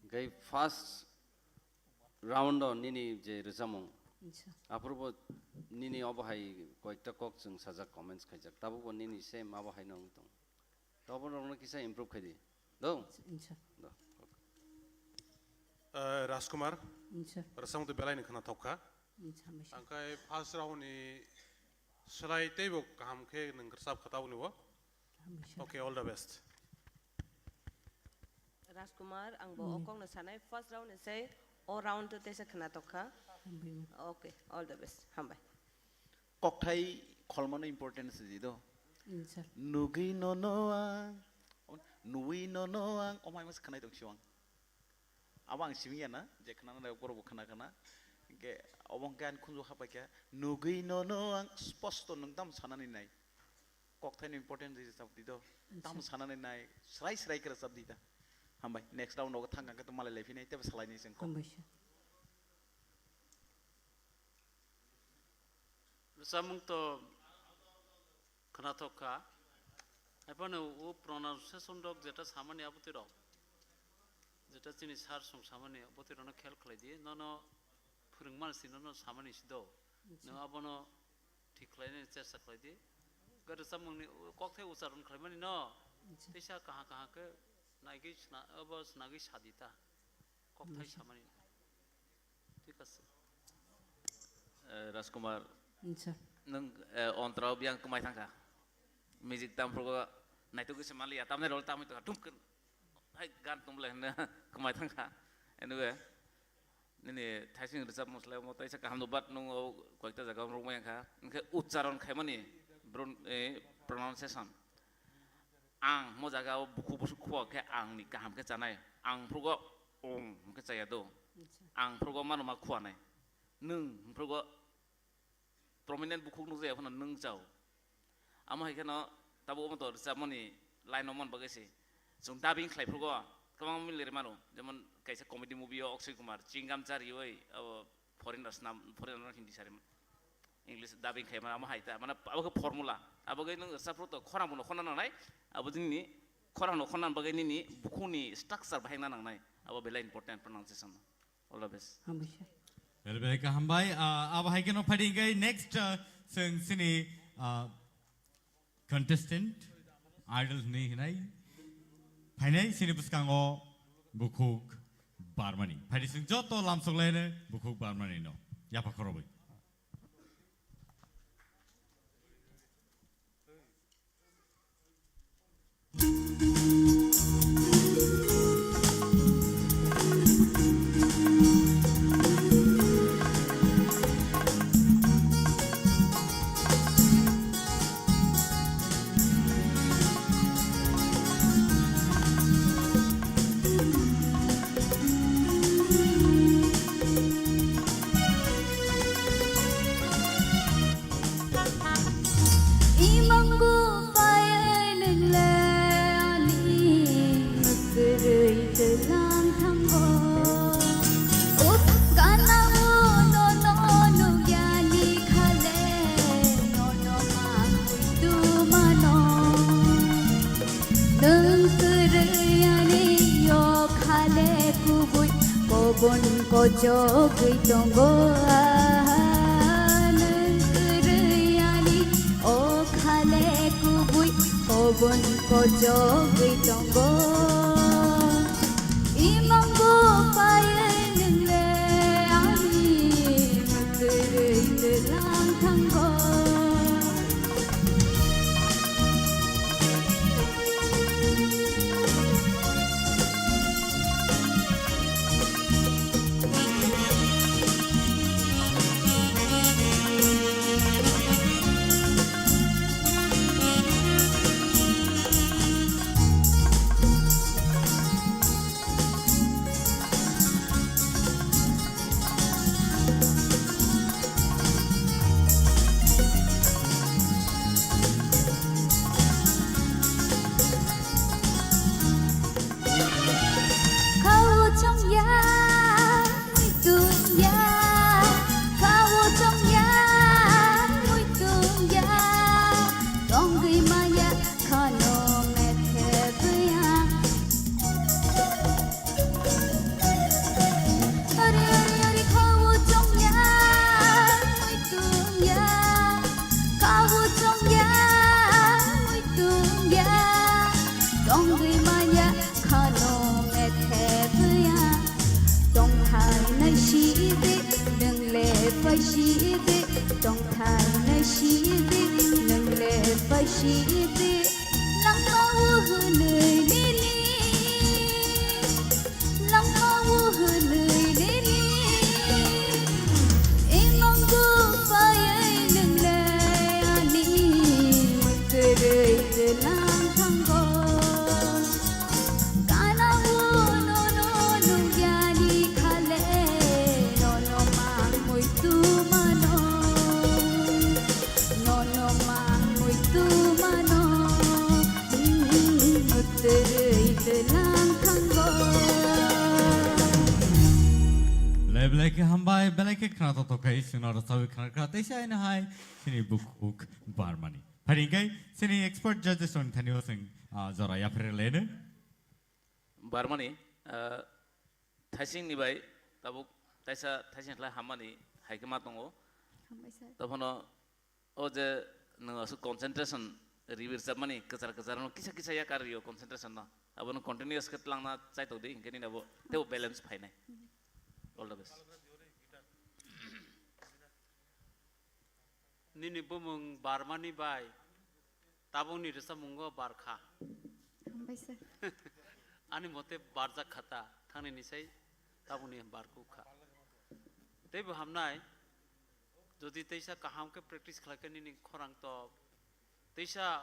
Hwnkhe first round o nini je rwchapmung, Yes, sir. Aphuru bo nini obo hai koyekta kok chwng sajak comments khaijak. Tabuk bo nini same abo hai no wng tong. Tobo norokno kisa improve khai di. Do? Yes, sir. Do. Eh, Rajkumar, Yes, sir. Rwchapmung twi belai ni khwna thok kha. Yes, sir, hambai sir. Ang khai first round ni slai teibo kaham khe nwng rwchap kha tabuk ni bo. Hambai sir. Okay, all the best. Rajkumar, ang bo o Hmm. kokno sanai, first round ni sai o round to teisa khwna tokha. Hambai. Okay, all the best. Hambai. Kokthai kholmano important se di do. Hmm, sir. Nugwi nono ang, nuwi nono ang, omai mas khwnai tong siwang. Abo ang simi ya na, je khwnana le borok bo khwna khwna. Hwnkhe obo hwnkhe ani khunju hapai khe, nugwi nono ang sposto nwng tamo sanani nai. Kokthai no important di rwchap di do. Tamo Acha. Sanani nai, srai srai khe rwchap di ta. Hambai, next round o thang khe to malai lai phinai, tebo salai ni sengko. Hambai sir. Rwchapmung to khwnathok kha. Haiphano o pronunciation rok jeta samani abotwi rok, jeta chini sir song samani abotwi rokno khel khlai di. Nono phwrwngmani si nono samani si do. Acha. Nwng abono thik khlainani chesta khlai di. Hwnkhe rwchapmungni kokthai ucharon khlaimani no Acha. Teisa kaham kaham khe naigwi sna-, obo snagwi sa di ta. Kokthai Acha. Samani. Thik ase. Eh, Rajkumar, Acha. Nwng, eh, ontrao biyang kwmai thangkha. Music tamphrugo naitugwi se manliya, tamni role tamwi tongkha, tum khe, hai gan tum le hwnna kwmai thangkha. Anyway, nini thaising rwchapmung slai omo teisa kaham no, but nwng o koyekta jaga o rwngmai wngkha. Hwnkhe ucharon khaimani bron-, eh, pronunciation. Ang mo jaga o bukhuk busuk khua khe ang ni kaham khe chanai. Ang phrugo ong hwnkhe chaya do. Acha. Ang phrugo mano ma khua nai. Nwng phrugo prominent bukhuk nukjaya phano nwng chao. Amo hai kheno tabuk omo to rwchapmani line o mon bagwi se. Chwng dubbing khlai phrugo kwbangma mili rwmano. Jemon kaisa comedy movie o Akshay Kumar, Chingam cha riwi abo foreigner snam, foreigner Hindi sari. English dubbing khaima amo hai ta, mane abo khe formula. Abo khe nwng rwchapro to khorang bono khona nangnai, abo nini khorang no khona bagwi nini bukhukni structure bahai na nangnai, abo belai important pronunciation. All the best. Hambaisa. Very, very kaham bai. Ah, abo hai kheno phaidi hingkai next, ah, chwng chini, ah, contestant, idol hinwi hinai phainai chini bwskango Bukhuk Barmani. Phaidi chwng joto lamsok lainai Bukhuk Barmani no yapha khorobwi. Imangbo payai nwngle ani mwswrwi twlang thango. O kanao nono nukyani khale nono mangwi tumano. Nwng kwrwi ani o khale kubui kobon kochogwi tongo. Nwng kwrwi ani o khale kubui kobon kochogwi tongo. Imangbo payai nwngle ani mwswrwi twlang thango. Khao chongya, muitu ya, khao chongya, muitu ya, tongwi maya khano methe buya. Ori, ori, ori, khao chongya, muitu ya, khao chongya, muitu ya, tongwi maya khano methe buya. Tongthai nai sidi, nwngle pai sidi, tongthai nai sidi, nwngle pai sidi. Langmao hwnwi nini, langmao hwnwi nini. Imangbo payai nwngle ani mwswrwi twlang thango. Kanao nono nukyani khale nono mangwi tumano. Nono mangwi tumano, mm, mwtwrwi twlang thango. Belai belai khe hambai, belai khe khna tongthok khai, chwngno rwchapwi khna kha, teisa haino hai, chini Bukhuk Barmani. Phai hwnkhe, chini expert judges rokni thani o chwng, ah, jora yapharwi laino. Barmani, ah, Thaising ni bai tabuk taisa thaising khlai hammani hai khe ma tongo. Hambai sir. Tobokno o je nwng aswk concentration riwi rwchapmani kwchar kwchar no kisa kisa ya kar rio concentration no. Abono continuous khe twlangna chaitok di, hinkhe nini abo teibo balance phainai. All the best. Nini bumung Barmani bai tabukni rwchapmungo barkha. Hambai sir. Ani mote barjak kha ta, thangnini sai tabukni barkuk kha. Teibo hamnai, jodi teisa kaham khe practice khlai khe nini khorang to teisa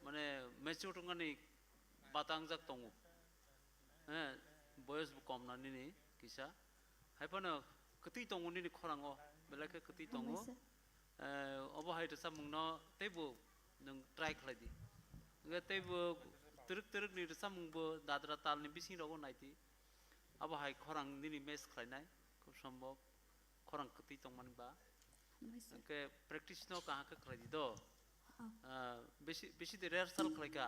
mane mature wngmani batangjak tongo. He, boyos bo kom na nini kisa. Hai phano kwtwi tongo nini khorango, belai khe kwtwi tongo. Hambai sir. Eh, obo hai rwchapmungno teibo nwng try khlai di. Hwnkhe teibo twrwk twrwkni rwchapmungbo dadra talni bisingrogo nai di. Abo hai khorang nini match khlainai, khub sombhob khorang kwtwi tongmani ba. Hambai sir. Hwnkhe practice no kaham khe khlai di do. Oh. Ah, bisi, bisi de rehearsal khlai kha?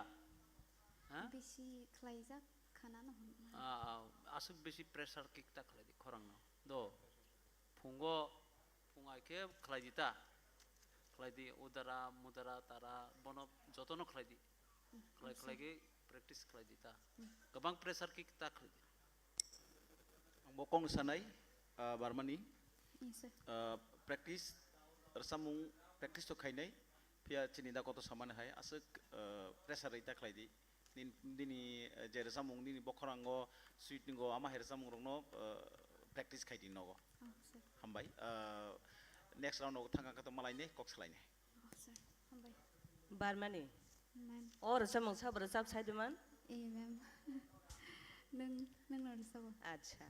Ha? Bisi khlaijak khana no hwn. Ah, ah, aswk bisi pressure kick ta khlai di khorang no. Do. Phungo, phung ai khe khlai di ta. Khlai di udara, mudara, tara, bono joto no khlai di. Hmm, khlai, yes, sir. Khlai khe practice khlai di ta. Hmm. Kwbang pressure kick ta khlai di. Ang bo kong sanai, ah, Barmani. Yes, sir. Ah, practice, rwchapmung practice to khainai, phiya chini da koto samani hai, aswk, ah, pressure rwi ta khlai di. Nin-, nini, eh, je rwchapmung nini bokhorang o sweet ningo, ama hai rwchapmung rokno, ah, practice khai di nogo. Oh, sir. Hambai. Ah, next round o thang kha to malai ne, kok salai ne. Oh, sir. Hambai. Barmani. Ma'am. O rwchapmung sabo rwchap sai de man? Eh, ma'am. Nwng, nwng no rwchabo. Acha.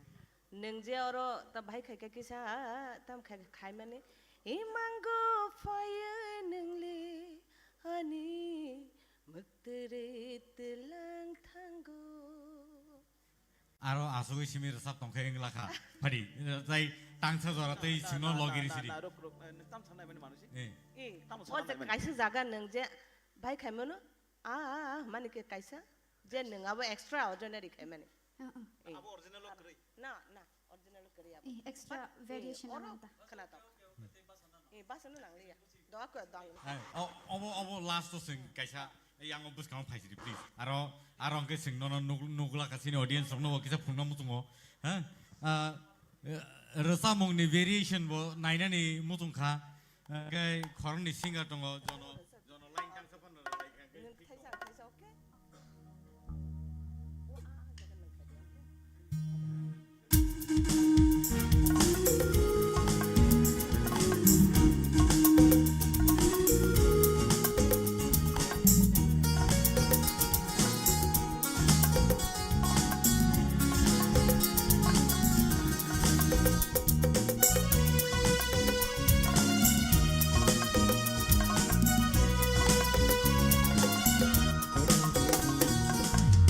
Nwng je oro ta bahai khai kha kisa, tam khai, khai mani. Imango phaye nwngli ani mwktwrwi twlang thango. Aro asugwi simi rwchap tongkhe wngla kha. Phadi, tai tangsa jora tei chwngno logiri sidi. Na, na, ruk, ruk, eh, tam sanai mani manusi. Eh. Eh, tam o je sanai mani. Kaisa jaga nwng je bai khaimano, a, a, a, mani khe kaisa, je nwng abo extraordinary khaimani. Ah, ah. Eh. Abo original o kwrwi. Na, na, original o kwrwi abo. Eh, extra variation oro nang ta. Khwna tong. Eh, basa no nangliya. Doa ko dang. Ai, o-, obo, obo last o chwng kaisa, eh, yang o bwskango phaisidi, please. Aro, aro hwnkhe chwng nono nuk-, nukla kha chini audience rokno bo kisa phunukna muchungo. Ha? Ah, eh, rwchapmungni variation bo nainani muchung kha. Hwnkhe khoroknwi singer tongo, jono, jono line tangsa phano rwlai kha. Nwng thaisa, thaisa, okay?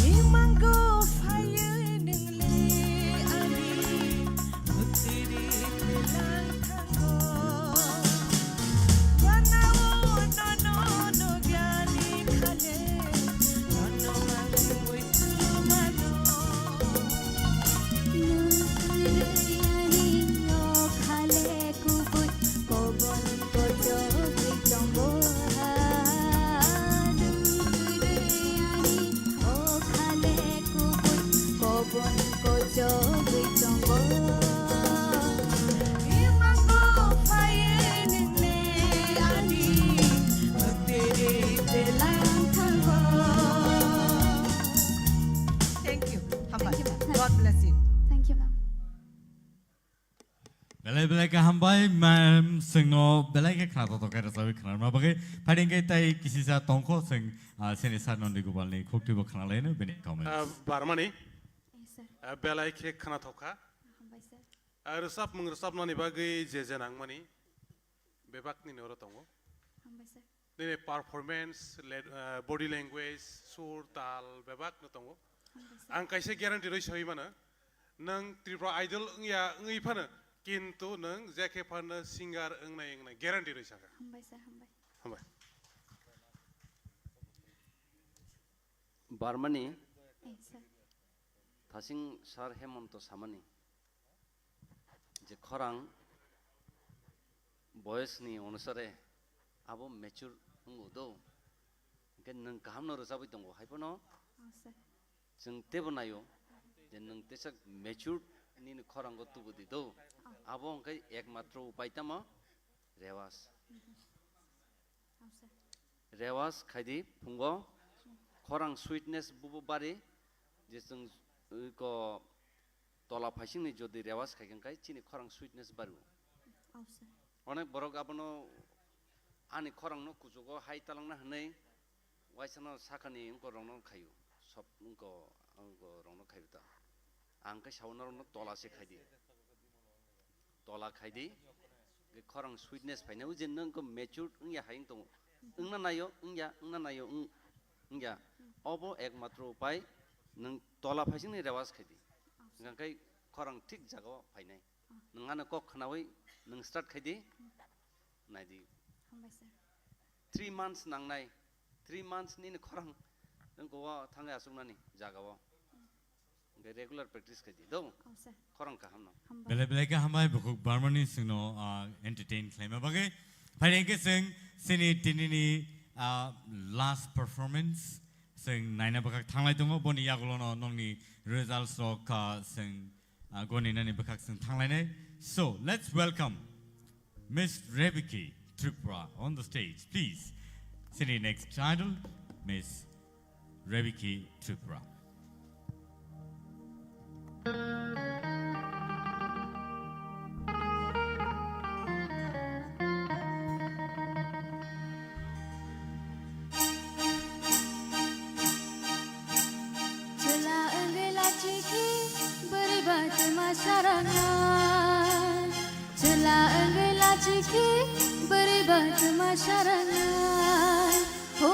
Imango phaye nwngle ani bwtwiri twlang thango. Banao nono nugyani khale, nono ang muitu mano. Nukle ani o khale kubui kobon kochogwi tongo ha. Nukle ani o khale kubui kobon kochogwi tongo. Imango phaye nwngle ani bwtwiri twlang thango. Thank you. Hambai. Thank you, ma'am. God bless you. Thank you, ma'am. Belai belai khe hambai, ma'am, chwngno belai khe khna totok khe rwchapwi khna rwna bagwi. Phaidi hwnkhe tai kisisa tongkho chwng, ah, chini sir Nondi Gopalni khuktibo khna laino bini comments. Ah, Barmani, yes, sir. Ah, belai khe khna thok kha. Hambai, sir. Ah, rwchapmung rwchapnani bagwi je je nangmani bebak nini oro tongo. Hambai, sir. Nini performance, le-, ah, body language, sur, tal, bebak no tongo. Hambai, sir. Ang kaisa guarantee rwi sawi mano, nwng Tripura Idol wngya wngwi phano, kintu nwng je khe phano singer wngnai wngnai guarantee rwi sakha. Hambai, sir, hambai. Hambai. Barmani, eh, sir. Thasing sir Hemonto samani. Je khorang boyes ni onusare abo mature wngo do. Hwnkhe nwng kaham no rwchabwi tongo, hai phano oh, sir. Chwng teibo naio je nwng teisa mature nini khorango tubudi do. Oh. Abo hwnkhe ekmatro upai tamo rewas. Mhm. Oh, sir. Rewas khaidi phungo khorang sweetness bubo bari je chwng, uh, ko tola phaisingni jodi rewas khai khe chini khorang sweetness bario. Oh, sir. Onek borok abono ani khorangno kuchugo hai talangna hwnwi waisano sakani wngkorokno khaio, sob wngko, wngkorokno khaio ta. Ang khe sao norokno tola se khaidi. Tola khaidi, je khorang sweetness phainai, o je nwng khe matured wngya hai wng tongo. Wngna naio, wngya, wngna naio, wng-, wngya. Obo ekmatro upai, nwng tola phaisingni rewas khaidi. Hwnkhe khorang thik jagao phainai. Nwng ano kok khnaui nwng start khaidi. Naidi. Hambai sir. Three months nangnai. Three months nini khorang nang ko thangwi asuknani jaga o. Hwnkhe regular practice khai di, do? Oh, sir. Khorang kaham no. Hambai. Belai belai khe hambai bukhuk Barmani singno, ah, entertain khlaima bagwi. Phai hwnkhe sing sini tinini, ah, last performance sing naina bwkhak thanglai tongo, boni yagulono nongni results rok, ah, sing, ah, goni nani bwkhak sing thanglainai. So, let's welcome Miss Rebeki Tripura on the stage, please. Sini next idol, Miss Rebeki Tripura. Chwla wngwi lachikhi bwrwi ba twma sarangna. Chwla wngwi lachikhi bwrwi ba twma sarangna. Ho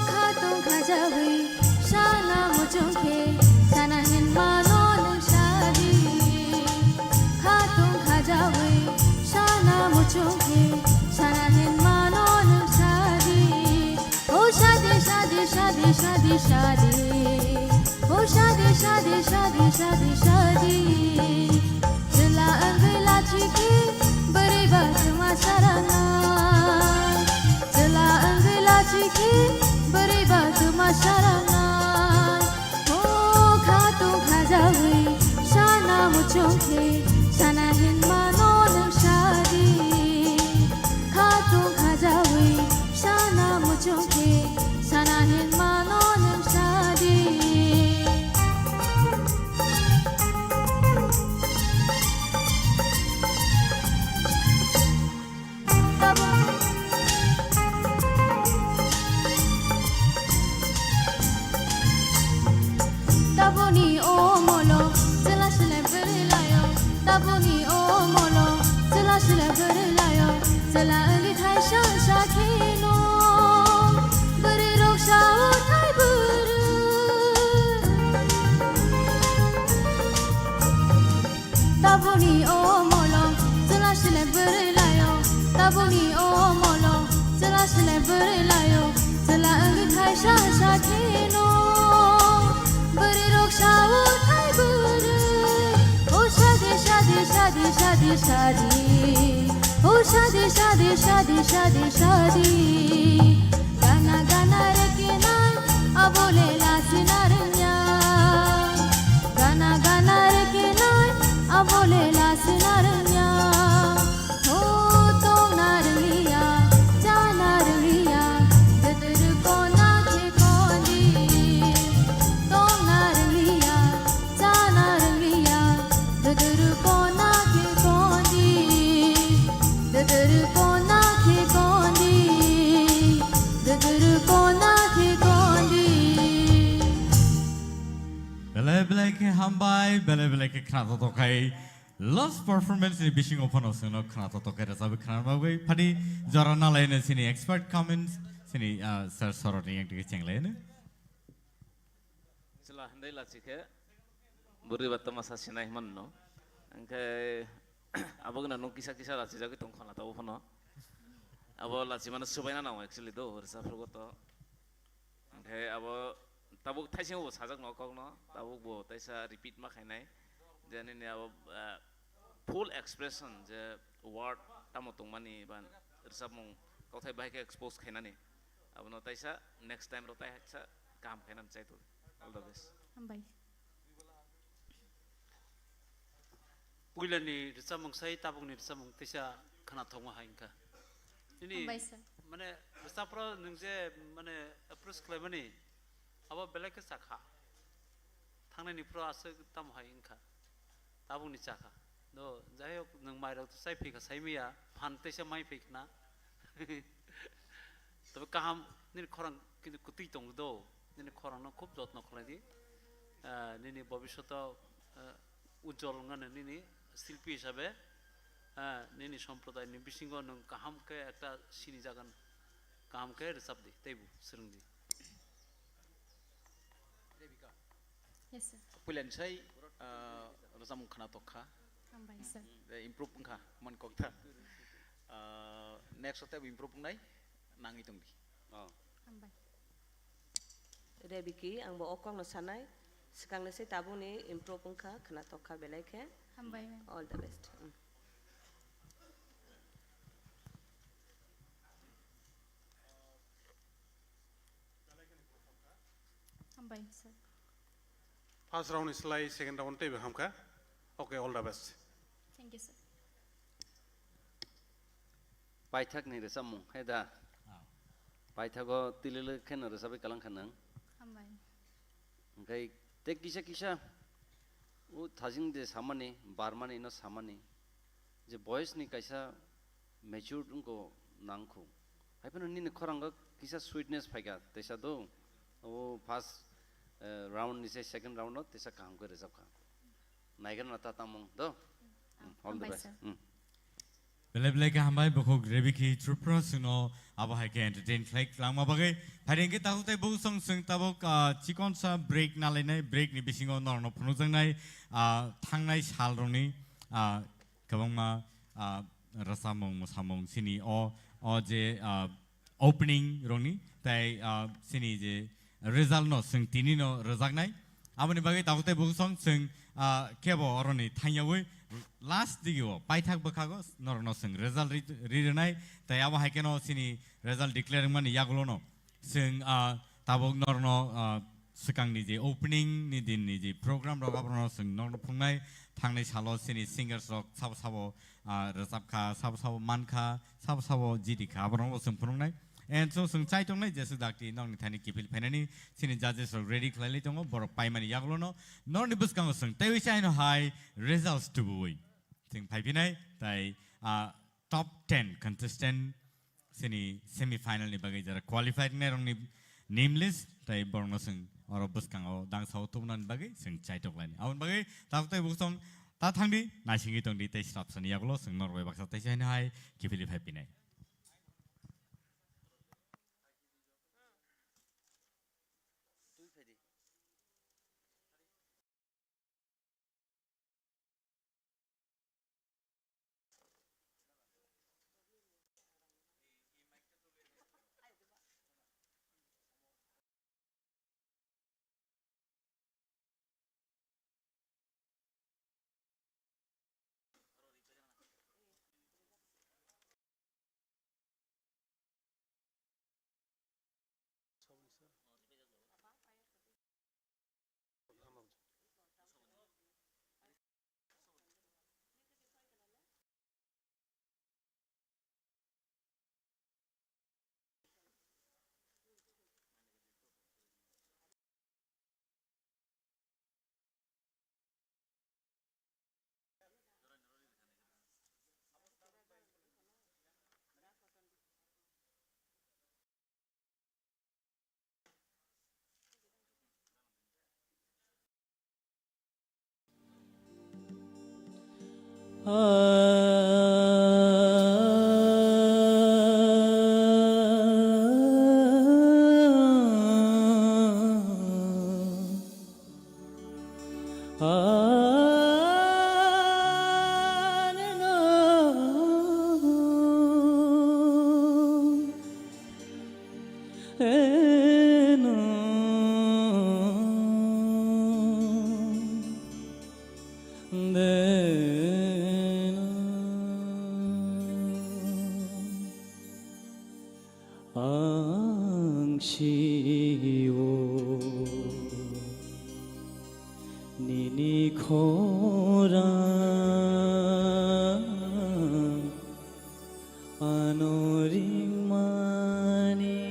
khatung khajawi sana muchung khe sana hinmano nwng sadi. Khatung khajawi sana muchung khe sana hinmano nwng sadi. O shadi, shadi, shadi, shadi, shadi. O shadi, shadi, shadi, shadi, shadi. Chwla wngwi lachikhi bwrwi ba twma sarangna. Chwla wngwi lachikhi bwrwi ba twma sarangna. O khatung khajawi sana muchung khe sana hinmano nwng sadi. Khatung khajawi sana muchung khe sana hinmano nwng sadi. Taboni omolo chwla sile bwrwi layo. Taboni omolo chwla sile bwrwi layo. Chwla wngwi thaisa sakhino bwrwi rok sao thai bwrwi. Taboni omolo chwla sile bwrwi layo. Taboni omolo chwla sile bwrwi layo. Chwla wngwi thaisa sakhino bwrwi rok sao thai bwrwi. O shadi, shadi, shadi, shadi, shadi. O shadi, shadi, shadi, shadi, shadi. Gana gana rekinai abole lasina rwngya. Gana gana rekinai abole lasina rwngya. Ho tongna rwngliya, chana rwngliya, dwdwrw kona khe kondi. Tongna rwngliya, chana rwngliya, dwdwrw kona khe kondi. Dwdwrw kona khe kondi. Dwdwrw kona khe kondi. Belai belai khe hambai, belai belai khe khna to tokhai. Last performance ni bisingo phano chwngno khna to tokhai rwchapwi khna bagwi phadi jora nalaino chini expert comments chini, ah, sir Sorotni yang twi chenglaino. Chwla hindai lachi khe bwrwi ba twmasa sinai hwnmano. Hwnkhe abo gwnang nwng kisa kisa lachijagwi tong khwna tabuk phano. Abo lachi mano swbaina nango actually do, rwchaphurugo to. Hwnkhe abo tabuk thaisingbo bo sajak no kokno, tabuk bo taisa repeat ma khainai. Je nini abo, ah, full expression je word tamo tongmani ba rwchapmung kokthai bahai khe expose khainani. Abono taisa next time ro taisa kaham khainani chai tong. All the best. Hambai. Puilani rwchapmung sai tabukni rwchapmung teisa khwnathokma hai wngkha. Nini Hambai sir. Mane rwchapro nwng je mane approach khlaimani abo belai khe chakha. Thangnaini phuru aswk tamo hai wngkha. Tabukni chakha. Do, jai hok, nwng mairok chai phaikha, saimaya, phan teisa mai phaikhna. Tobe kaham, nini khorang kintu kwtwi tongo do, nini khorangno khub jotno khlai di. Ah, nini bobishoto, ah, ujjol wngmano nini silpi hisabe, ah, nini somprodayni bisingo nwng kaham khe ekta sini jagan, kaham khe rwchap di, teibo swrwng di. Yes, sir. Puilani sai, ah, rwchapmung khwnathok kha. Hambai, sir. De improve wngkha, man kokta. Ah, Next o tei improve wngnai nangwi tongdi. Oh. Hambai. Rebiki, ang bo o kokno sanai. Swkangni se tabukni improve wngkha, khwnatok kha belai khe. Hambai, ma'am. All the best. Mm. Hambai, sir. First round ni slai second round teibo hamkha. Okay, all the best. Thank you, sir. Paithak ni rwchapmung, hai da? Ah. Paithago tilili kheno rwchapwi kalang kha nang. Hambai. Hwnkhe tei kisa kisa o thajing de samani, barmani no samani, je boys ni kaisa matured wngkha nangkhu. Hai phano nini khorango kisa sweetness phaikha, teisa do, o first, eh, round ni se second round no teisa kaham khe rwchapkha. Naigra na ta tamung do? Mm, all the best. Hambai, sir. Mm. Belai belai khe hambai, bukhuk Rebiki Tripura chwngno abo hai khe entertain khlai langma bagwi. Phaidi hwnkhe tabuk tei bukhuk song chwng tabuk, ah, chikonsa break nalainai, break ni bisingo norokno phunukjaknai, ah, thangnai salrokni, ah, kwbangma, ah, rwchapmung mwsamung chini o, o je, ah, opening rokni tei, ah, chini je result no chwng tini no rwjaknai. Aboni bagwi tabuk tei bukhuk song chwng, ah, kebo oroni thangyawi last digi o paithak bwkhago norokno chwng result ri, ri rwnai tei abo hai kheno chini result declare wngmani yagulo no chwng, ah, tabuk norokno, ah, swkangni je opening ni din ni je program rok abono chwng norokno phunuknai, thangnai salo chini singers rok sabo sabo, ah, rwchapkha, sabo sabo mankha, sabo sabo jidi kha, aborokno bo chwng phunuknai. And so chwng chai tongnai jeswk dakti nokni thani kiphil phainani chini judges rok ready khlailai tongo, borok paimani yagulono norokni bwskango chwng teiwi chaino hai results tubuwi chwng phaiphinai, tai, ah, top ten contestant chini semi final ni bagwi jara qualified wngnai rokni name list tai borokno chwng oro bwskango dangsao tubunani bagwi chwng chaitok laini. Aboni bagwi tabuk tei bukhuk ta thangdi, naisingwi tongdi tei srapsani yagulo chwng norok bai baksa teisa hino hai kiphilwi phaiphinai. Ang sio nini khorang ano ringmani.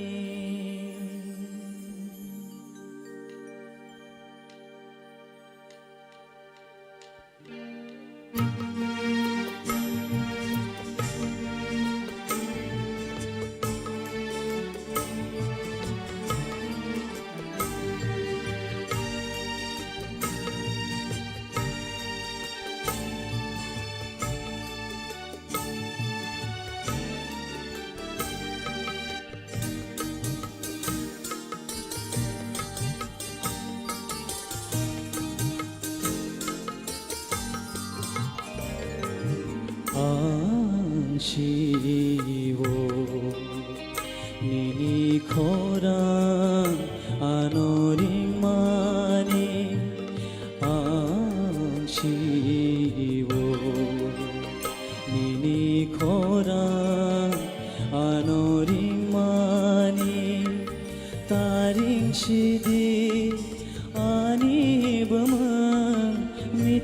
Ang sio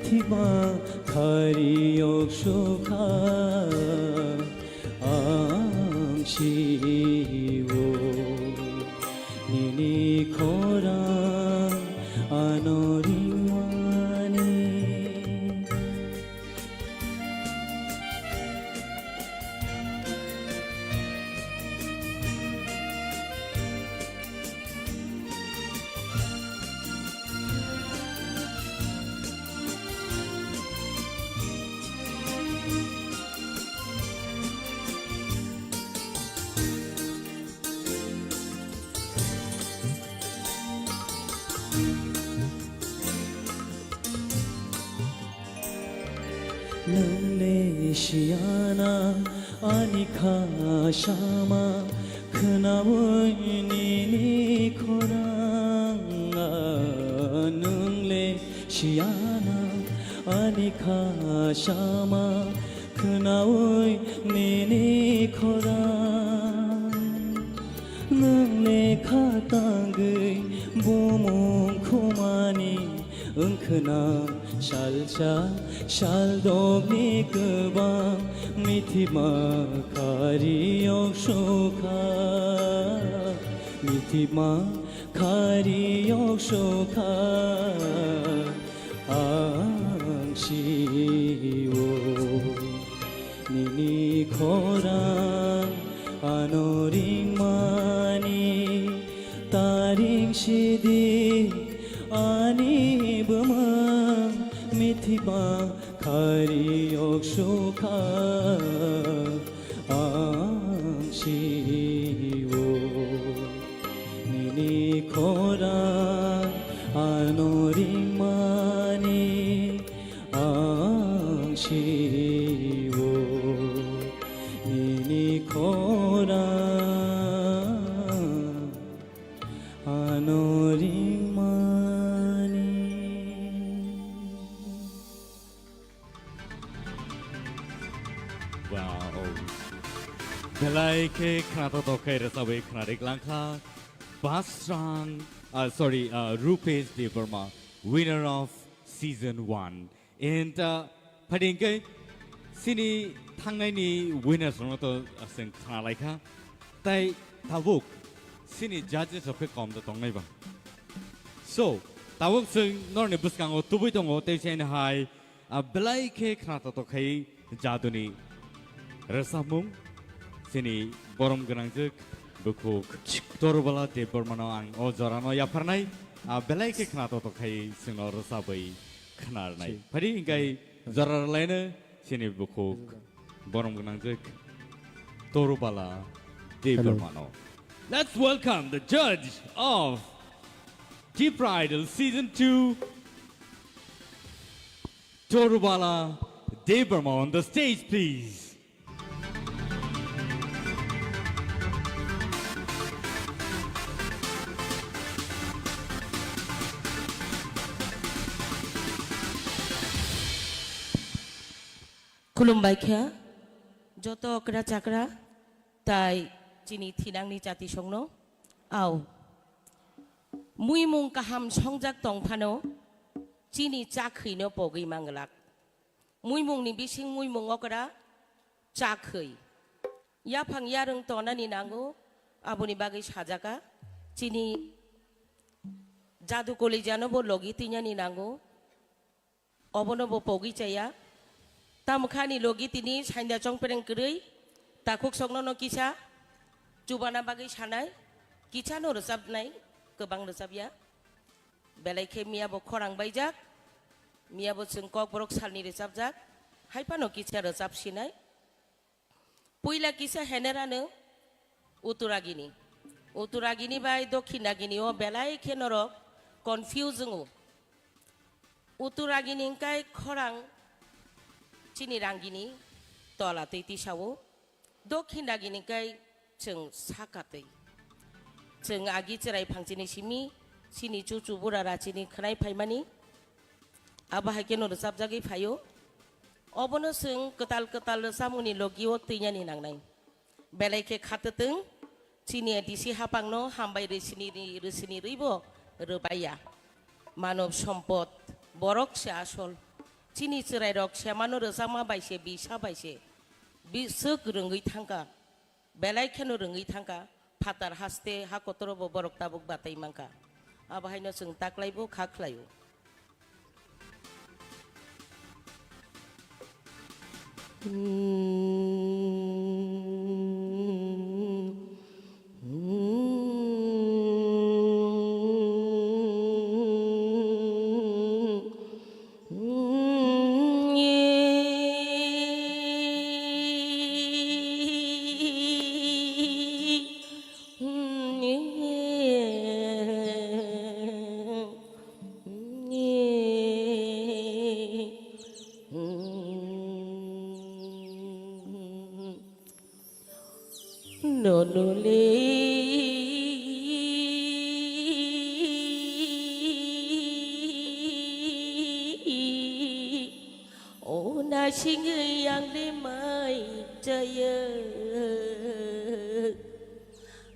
Thima khari yok sukha ang siwo nini khorang ano ringmani. Nungle siyana ani kha sama khnawi nini khorang. Nungle siyana ani kha sama khnawi nini khorang. Nungle kha tangwi bumung khumani wngkhwna salsa saldokni kwbang mithima khari yok sukha. Mithima khari yok sukha ang siwo nini khorang ano ringmani. Taring sidi ani bwmwng mithima khari yok sukha ang siwo nini khorang ano ringmani. Ang siwo nini khorang ano ringmani. Wow. Belai khe khnathok khe rwchabwi khnarik langkha. Basrang, uh, sorry, uh, Rupesh Debbarma, winner of season one. And, uh, phaidi hwnkhe chini thangnaini winners rokno to, uh, chwng khna laikha. Tai tabuk chini judges rok khe kom da tongnai ba. So, tabuk chwng norokni bwskango tubui tongo, tei chini hai, uh, belai khe khna totok khai jaduni rwchapmung chini borom gwnangjwk bukhuk Torubala Debbarmano ang o jorano yapharnai, uh, belai khe khna totok khai chwngno rwchabwi khnarnai. Phari hingkai jora rwlaino chini bukhuk borom gwnangjwk Torubala Debbarmano. Let's welcome the judge of Tipra Idol Season two, Torubala Debbarma on the stage, please. Khulumbai kha, joto okra chakra, tai chini thinangni chatisongno. Au. Muimung kaham songjak tong phano, chini chakhwino pogwi manglak. Muimungni bising muimung okra chakhwi. Yaphang yarwng tonani nango, aboni bagwi sajaka. Chini jadu kolejano bo logi twinani nango. Obono bo pogwi chaya. Tamo kha ani logi tini sainda chongpereng kwrwi, takhuk sokno no kisa chubana bagwi sanai, kisa no rwchapnai, kwbang rwchapya. Belai khe miya bo khorang baijak, miya bo chwng Kokborok salni rwchapjak, hai phano kisa rwchap sinai. Puila kisa henerano Uttaragini. Uttaragini bai Dokhinagini o belai khe norok confuse wngo. Uttaragini hwnkhe khorang chini rangini tola twi tisao. Dokhinagini hwnkhe chwng saka twi. Chwng agi chwrai phangchini simi, chini chuchu bura rachini khwnai phaimani. Abo hai kheno rwchapjagwi phaio. Obono chwng kwtal kwtal rwchapmungni logio twinani nangnai. Belai khe khatwtwng, chini A D C hapangno hambai rwsini ri-, rwsini rwibo rwbaiya. Manob sompod, borok se asol. Chini chwrairok semano rwchapma bai se, bisa bai se, bi-, swk rwngwi thangkha, belai kheno rwngwi thangkha, phatar haste ha kotoro bo borok tabuk batai mankha. Abo haino chwng taklaibo kha khlaio. Nonole o nasingwi ang le mai chaya.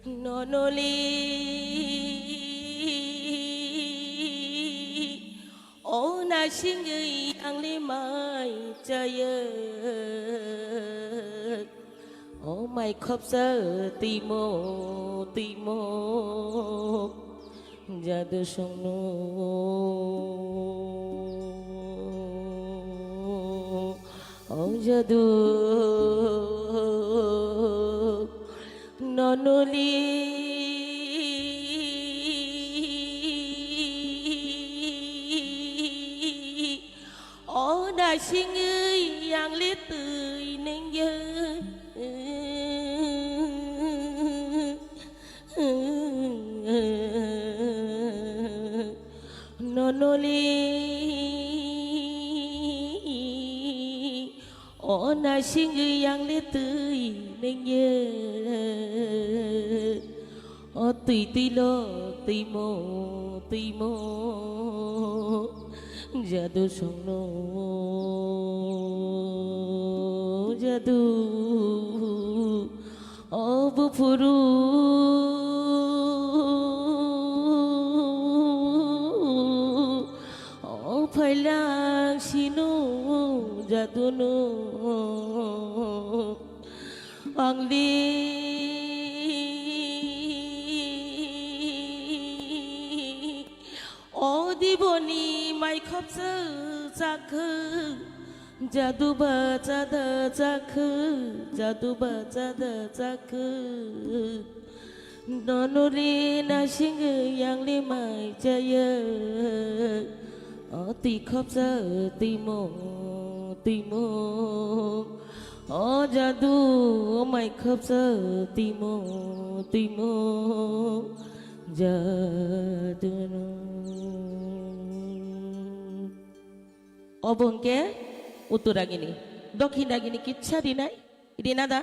Nonole o nasingwi ang le mai chaya. O mai khopsa timo timo jadu songno. O jadu nonoli o nasingwi ang le twi nengya. Nonoli o nasingwi ang le twi nengya. O twi twi lo twi mo twi mo jadu songno jadu. O buphuru o phailang sino jadunu ang li. O diboni mai khopsa chakha, jadu ba chada chakha, jadu ba chada chakha. Nonoli nasingwi ang le mai chaya. O twi khopsa twi mo twi mo. O jadu o mai khopsa twi mo twi mo. Jadunu. Obo hwnkhe uttoragini, dokhinagini kitsa rinai, rina da?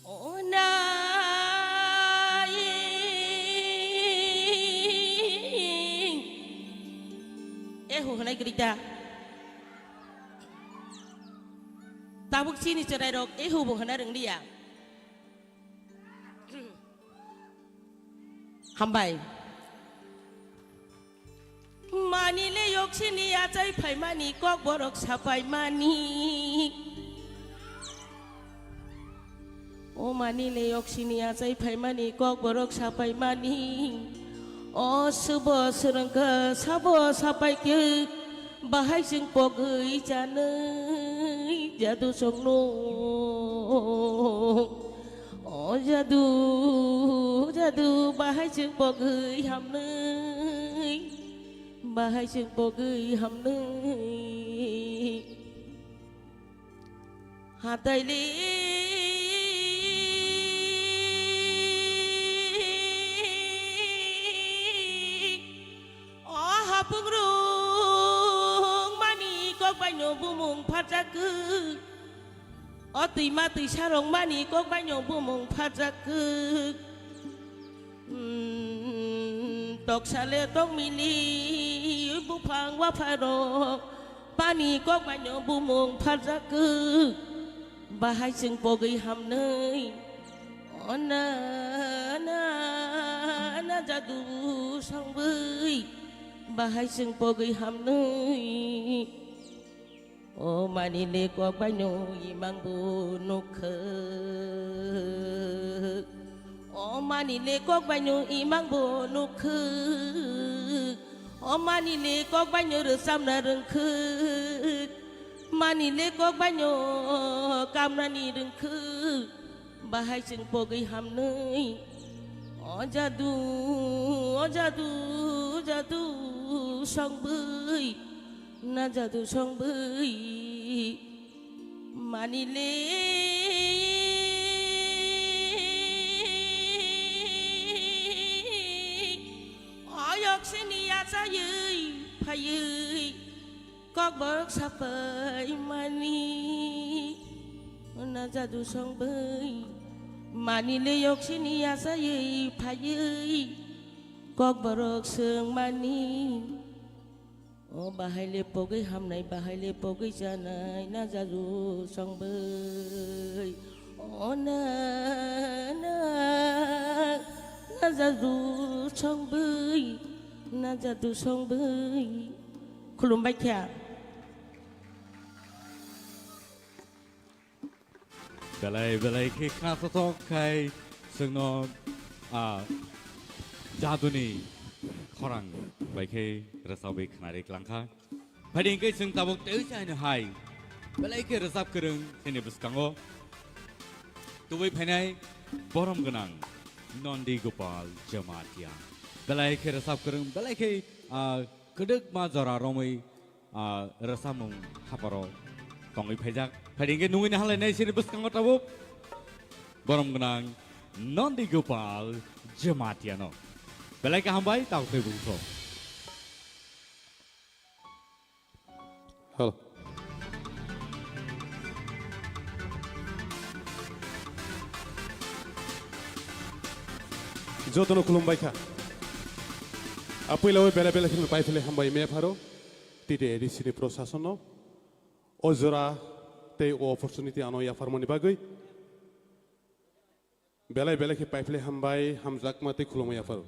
O nai. Ehu hwnai kwrwi ta. Tabuk chini chwrairok ehu bo hwna rwngliya. Hambai. Mani le yoksini achai phaimani kokborok sapaimani. O mani le yoksini achai phaimani kokborok sapaimani. O subo swrwngkha sabo sapaikhe bahai chwng pogwi chanwi jadu songno. O jadu, jadu, bahai chwng pogwi hamnwi, bahai chwng pogwi hamnwi. Hatai li, o hapung rung mani kok bai no bumung pharjak khe. O twima twisa rwngmani kok bai no bumung pharjak khe. Hmm, toksa le tongmili buphang wapha rok. Ni kok baino bumung pharjak kwk, bahai chwng pogwi hamnwi. O na, na, na jadu songwi, bahai chwng pogwi hamnwi. O manile kok baino imang bo nukkhwk. O manile kok baino imang bo nukkhwk. O manile kok baino rwchabna rwngkhwk. Manile kok baino kamnani rwngkhwk. Bahai chwng pogwi hamnwi. O jadu, o jadu, jadu songwi. Na jadu songwi manile. Oyok sini achaywi phaywi kokborok sapai mani. Na jadu songwi manile yok sini achaywi phaywi kokborok swng mani. O bahai le pogwi hamnai, bahai le pogwi chanai, na jadu songwi. O na, na, na jadu songwi, na jadu songwi. Khulumbai kha. Belai belai khe khnasotok khai chwngno, a, jaduni khorang bai khe rwchabwi khnari klangkha. Phaidi hwnkhe chwng tabuk tei chaino hai belai khe rwchap kwrwng chini bwskango tubui phainai borom gwnang Nondi Gopal Jamatia. Belai khe rwchap kwrwng, belai khe, a, kwdwkma jora romwi ah, rwchapmung haparo tongwi phaijak. Phaidi hwnkhe nungwi naharlainai chini bwskango tabuk borom gwnang Nondi Gopal Jamatia no. Belai khe hambai, tabuk tei bungso. Hello. Jotono khulumbai kha. A puila o bela bela kheno pai phele hambai me pharo. T T A D C ni prosason no o jora tei o opportunity ano yapharmani bagwi belai belai khe paiphle hambai, hamjakma tei khulumui yapharo.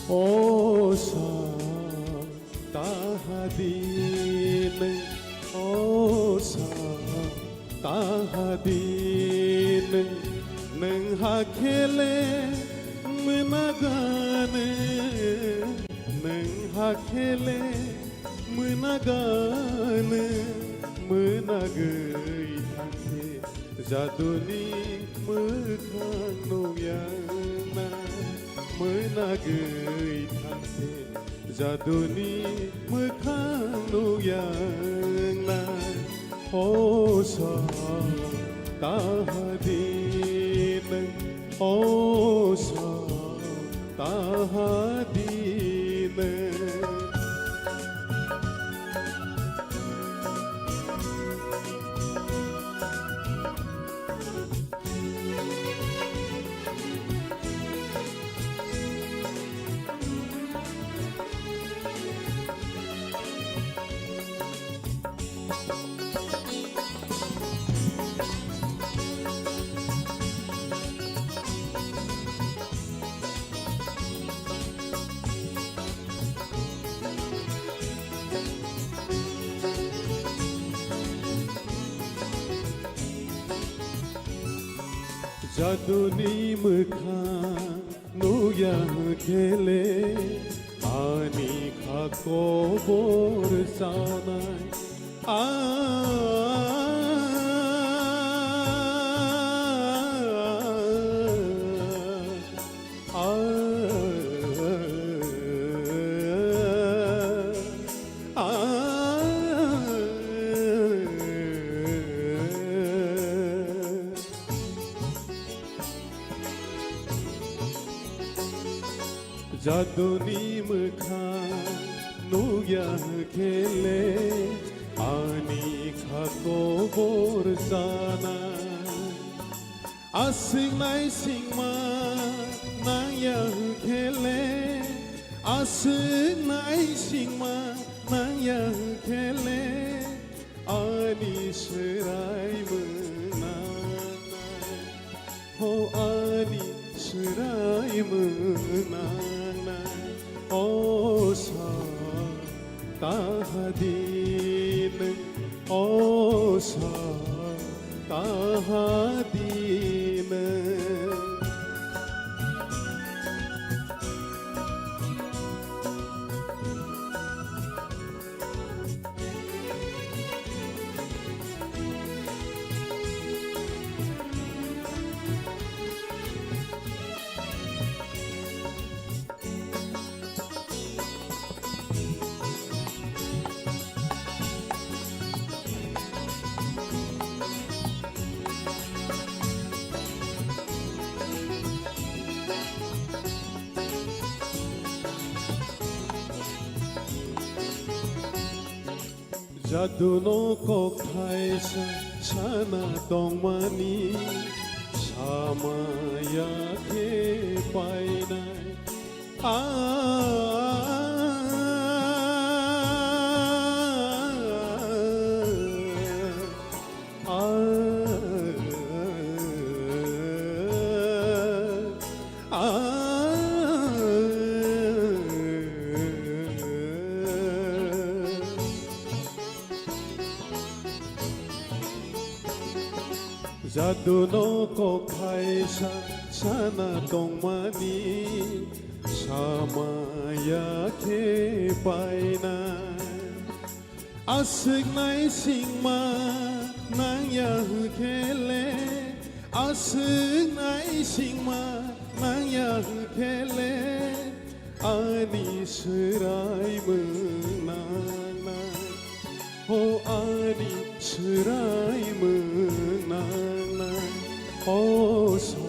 O sa tahadin, o sa tahadin, nwng hakhele mwnagane, nwng hakhele mwnagane, mwnagwi thangkhe jaduni mwkhang nukya na, mwnagwi thangkhe jaduni mwkhang nukya na. O sa tahadin, o sa tahadin. Jaduni mwkhang Nukya khe le ani kha kobor sanai. A, a, a, a. Jaduni mwkhang nukya khe le ani kha kobor sana. Aswk naisingma nangya khe le, aswk naisingma nangya khe le, ani swrai mwnanai. Ho ani swrai mwnanai, o sa taha din, o sa taha din. Jaduno kokthai sa-, sana tongmani samaya khe painai. A, a, a. Jaduno kokthai sa-, sana tongmani samaya khe painai. Aswk naisingma nangya khe le, aswk naisingma nangya khe le, ani swrai mwnanai. O ani swrai mwnanai, o sa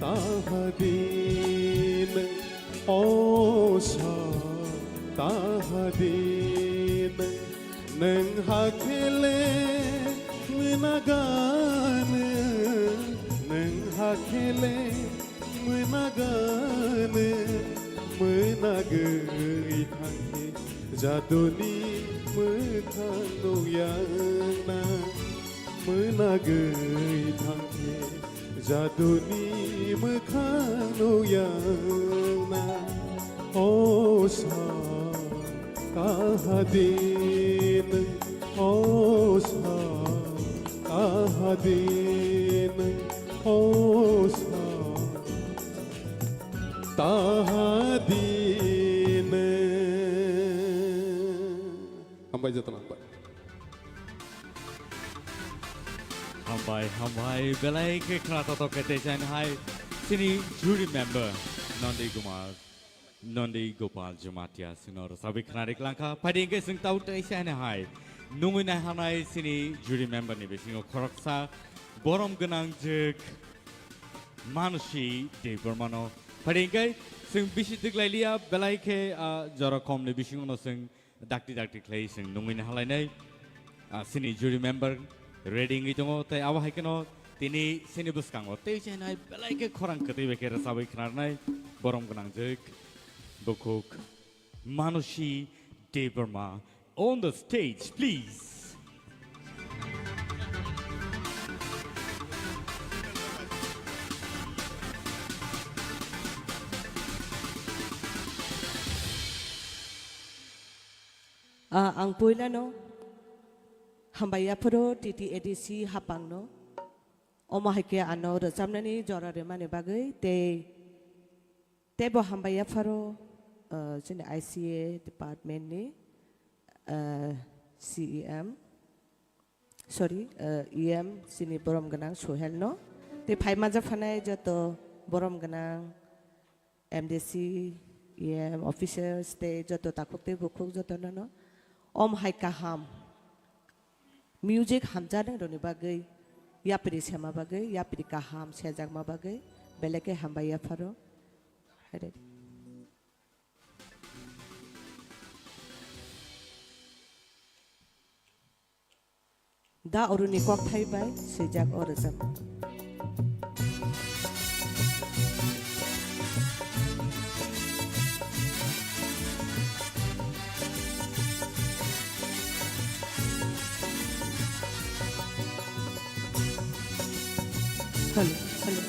taha din, o sa taha din, nwng hakhe le mwnaganw, nwng hakhe le mwnaganw, mwnagwi thangkhe jaduni mwkhang nukya wngna, mwnagwi thangkhe jaduni mwkhang nukya wngna. O sa taha din, o sa taha din, o sa taha din. Hambai jotono, hambai. Hambai, hambai, belai khe khna totok khe tei chaini hai chini jury member Nandi Kumar, Nandi Gopal Jamatia chwngno rwchabwi khna ri klangkha. Phaidi hwnkhe chwng tau tei chaini hai nungwi naihanai chini jury member ni bisingo khoroksa borom gwnang jwk Manusi Debbarmano. Phaidi hwnkhe chwng bisi twk lai liya, belai khe, ah, jora kom ni bisingo no chwng dakti dakti khlai chwng nungwi nahalainai, ah, chini jury member ready wngwi tongo, tei abo hai kheno tini chini bwskango tei chainai belai khe khorang kwtwi bai khe rwchabwi khna rwnai borom gwnang jwk bukhuk Manusi Debbarma on the stage, please. Ah, ang puilano hambai yaphuru T T A D C hapangno. Omo hai khe ano rwchapnani jora rwmani bagwi tei Teibo hambai yapharo, ah, chini I C A department ni, ah, C E M, sorry, ah, E M chini borom gwnang Suhel no. Tei phaima japhanai joto borom gwnang M D C, E M officers tei joto takhuk tei bukhuk joto no no. Om hai kaham. Music hamjaknai rokni bagwi, yapri sema bagwi, yapri kaham sejakma bagwi, belai khe hambai yapharo. Haire. Da Aruni kokthai bai swijak o rwchapmung. Hello, hello.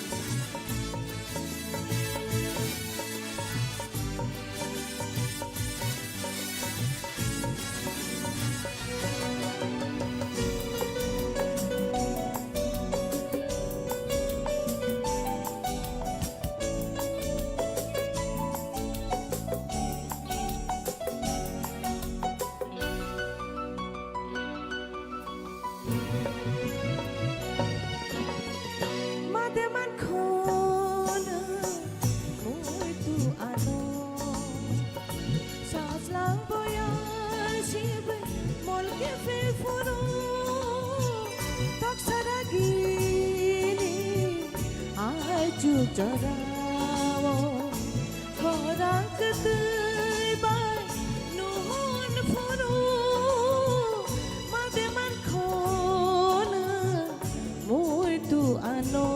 Made man khona muitu ano. Sajlang boya sibe molke fe furu. Tok saragini ai chuk jorao. Khorang kwtwi bai nuhun phuru, made man khona muitu ano.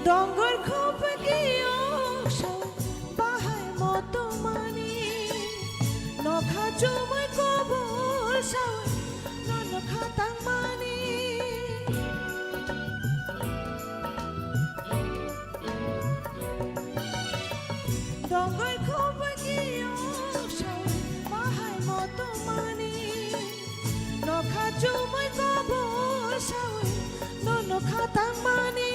Dongor khopegi ongsa bahai motomani, nokha chumui kobol sawi, no nokha tangmani. Dongor khopegi ongsa bahai motomani, nokha chumui kobol sawi, no nokha tangmani.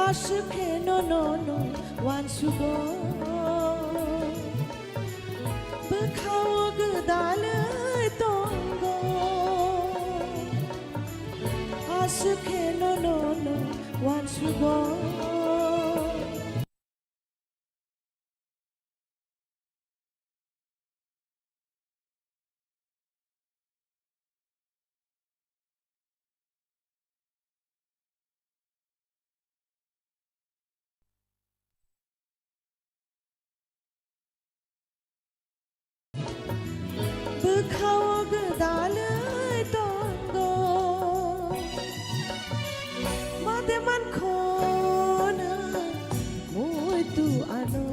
Aswk khe no no no uansugo, bwkhao gwdalwi tongo. Aswk khe no no no uansugo. Bwkhao gwdalwi tongo, made man khona muitu ano.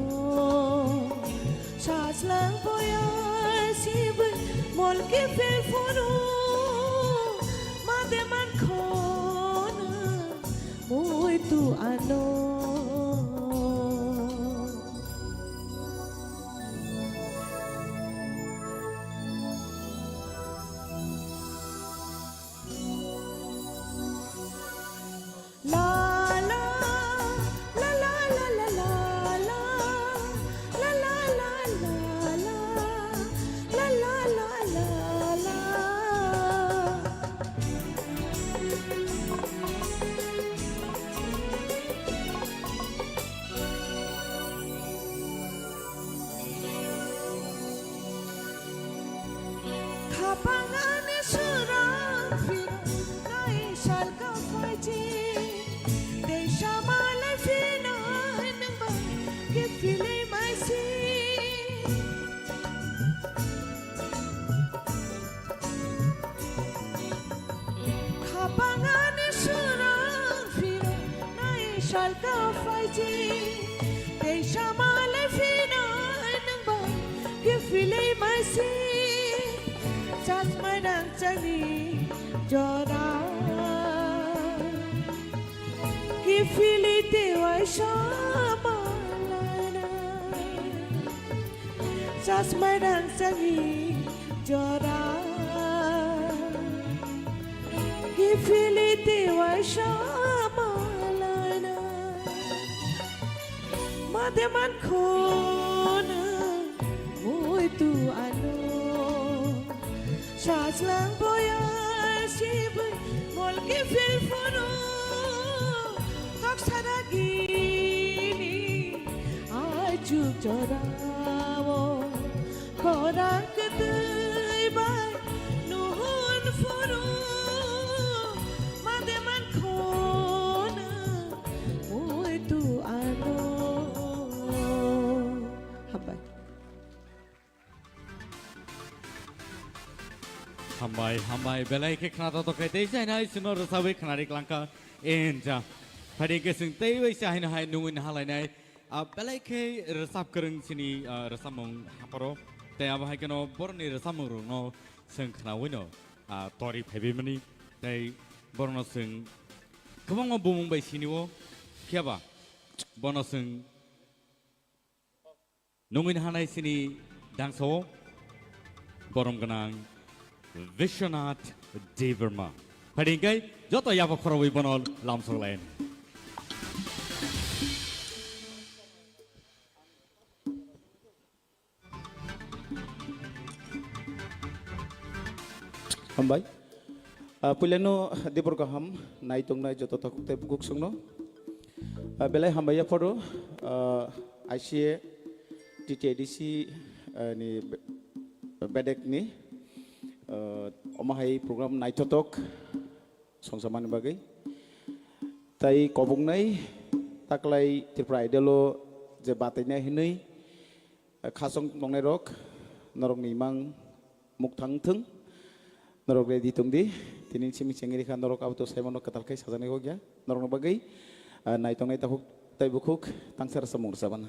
Sajlang boya sibe molke fe furu, made man khona muitu ano. La la la la la la la la. Khapang ani swrang phirok nai salka phaiji, tei samalai phinai nwngba khe philwi maisi. Alka phaiji, tei samalai phina nangba, kiphilwi maisi, chasmai nangchani jora. Kiphilwi tei waisa malaina, chasmai nangchani jora. Kiphilwi tei waisa malaina. Mate mankhono muitu ano. Sajlang boya sibui mol kiphil phuru. Tok saragini ajuk jorao. Khorang kwtwi bai nuhun phuru, made mankhono muitu ano. Hambai. Hambai, hambai, belai khe khna totok khe tei jainai chwngno rwchabwi khnari klangkha. Enja. Phadi khe chwng tei bai se haino hai nungwi nahalainai. Ah, belai khe rwchap kwrwng chini, ah, rwchapmung hapharo. Tei abo hai kheno boroni rwchapmung rokno chwng khnawi no, ah, tori phaibaimani. Tei borokno chwng kwbangma bumung bai sinio. Phiya ba bono chwng nungwi nahanai chini dangsao. Borom gwnang Vishwanath Debbarma. Phadi hingkhe joto yapha khorobwi bono lamsok lainai. Hambai. Ah, puilano dibor kaham nai tongnai joto takhuk tei bukhuk songno. Ah, belai hambai yapharo, ah, I C A T T A D C, ah, ni be-, bedek ni, ah, omo hai program naithotok songsamani bagwi. Tai koboknai taklai Tripura Idol o je batainai hinwi, ah, khasong tongnai rok norokni imang mukthang thung. Norok ready tong di. Tini simi chengri kha norok abo to saimano kwtal khai sajani kok ya. Norokno bagwi, ah, naitongnai takhuk tei bukhuk tangsa rwchapmung rwchapana.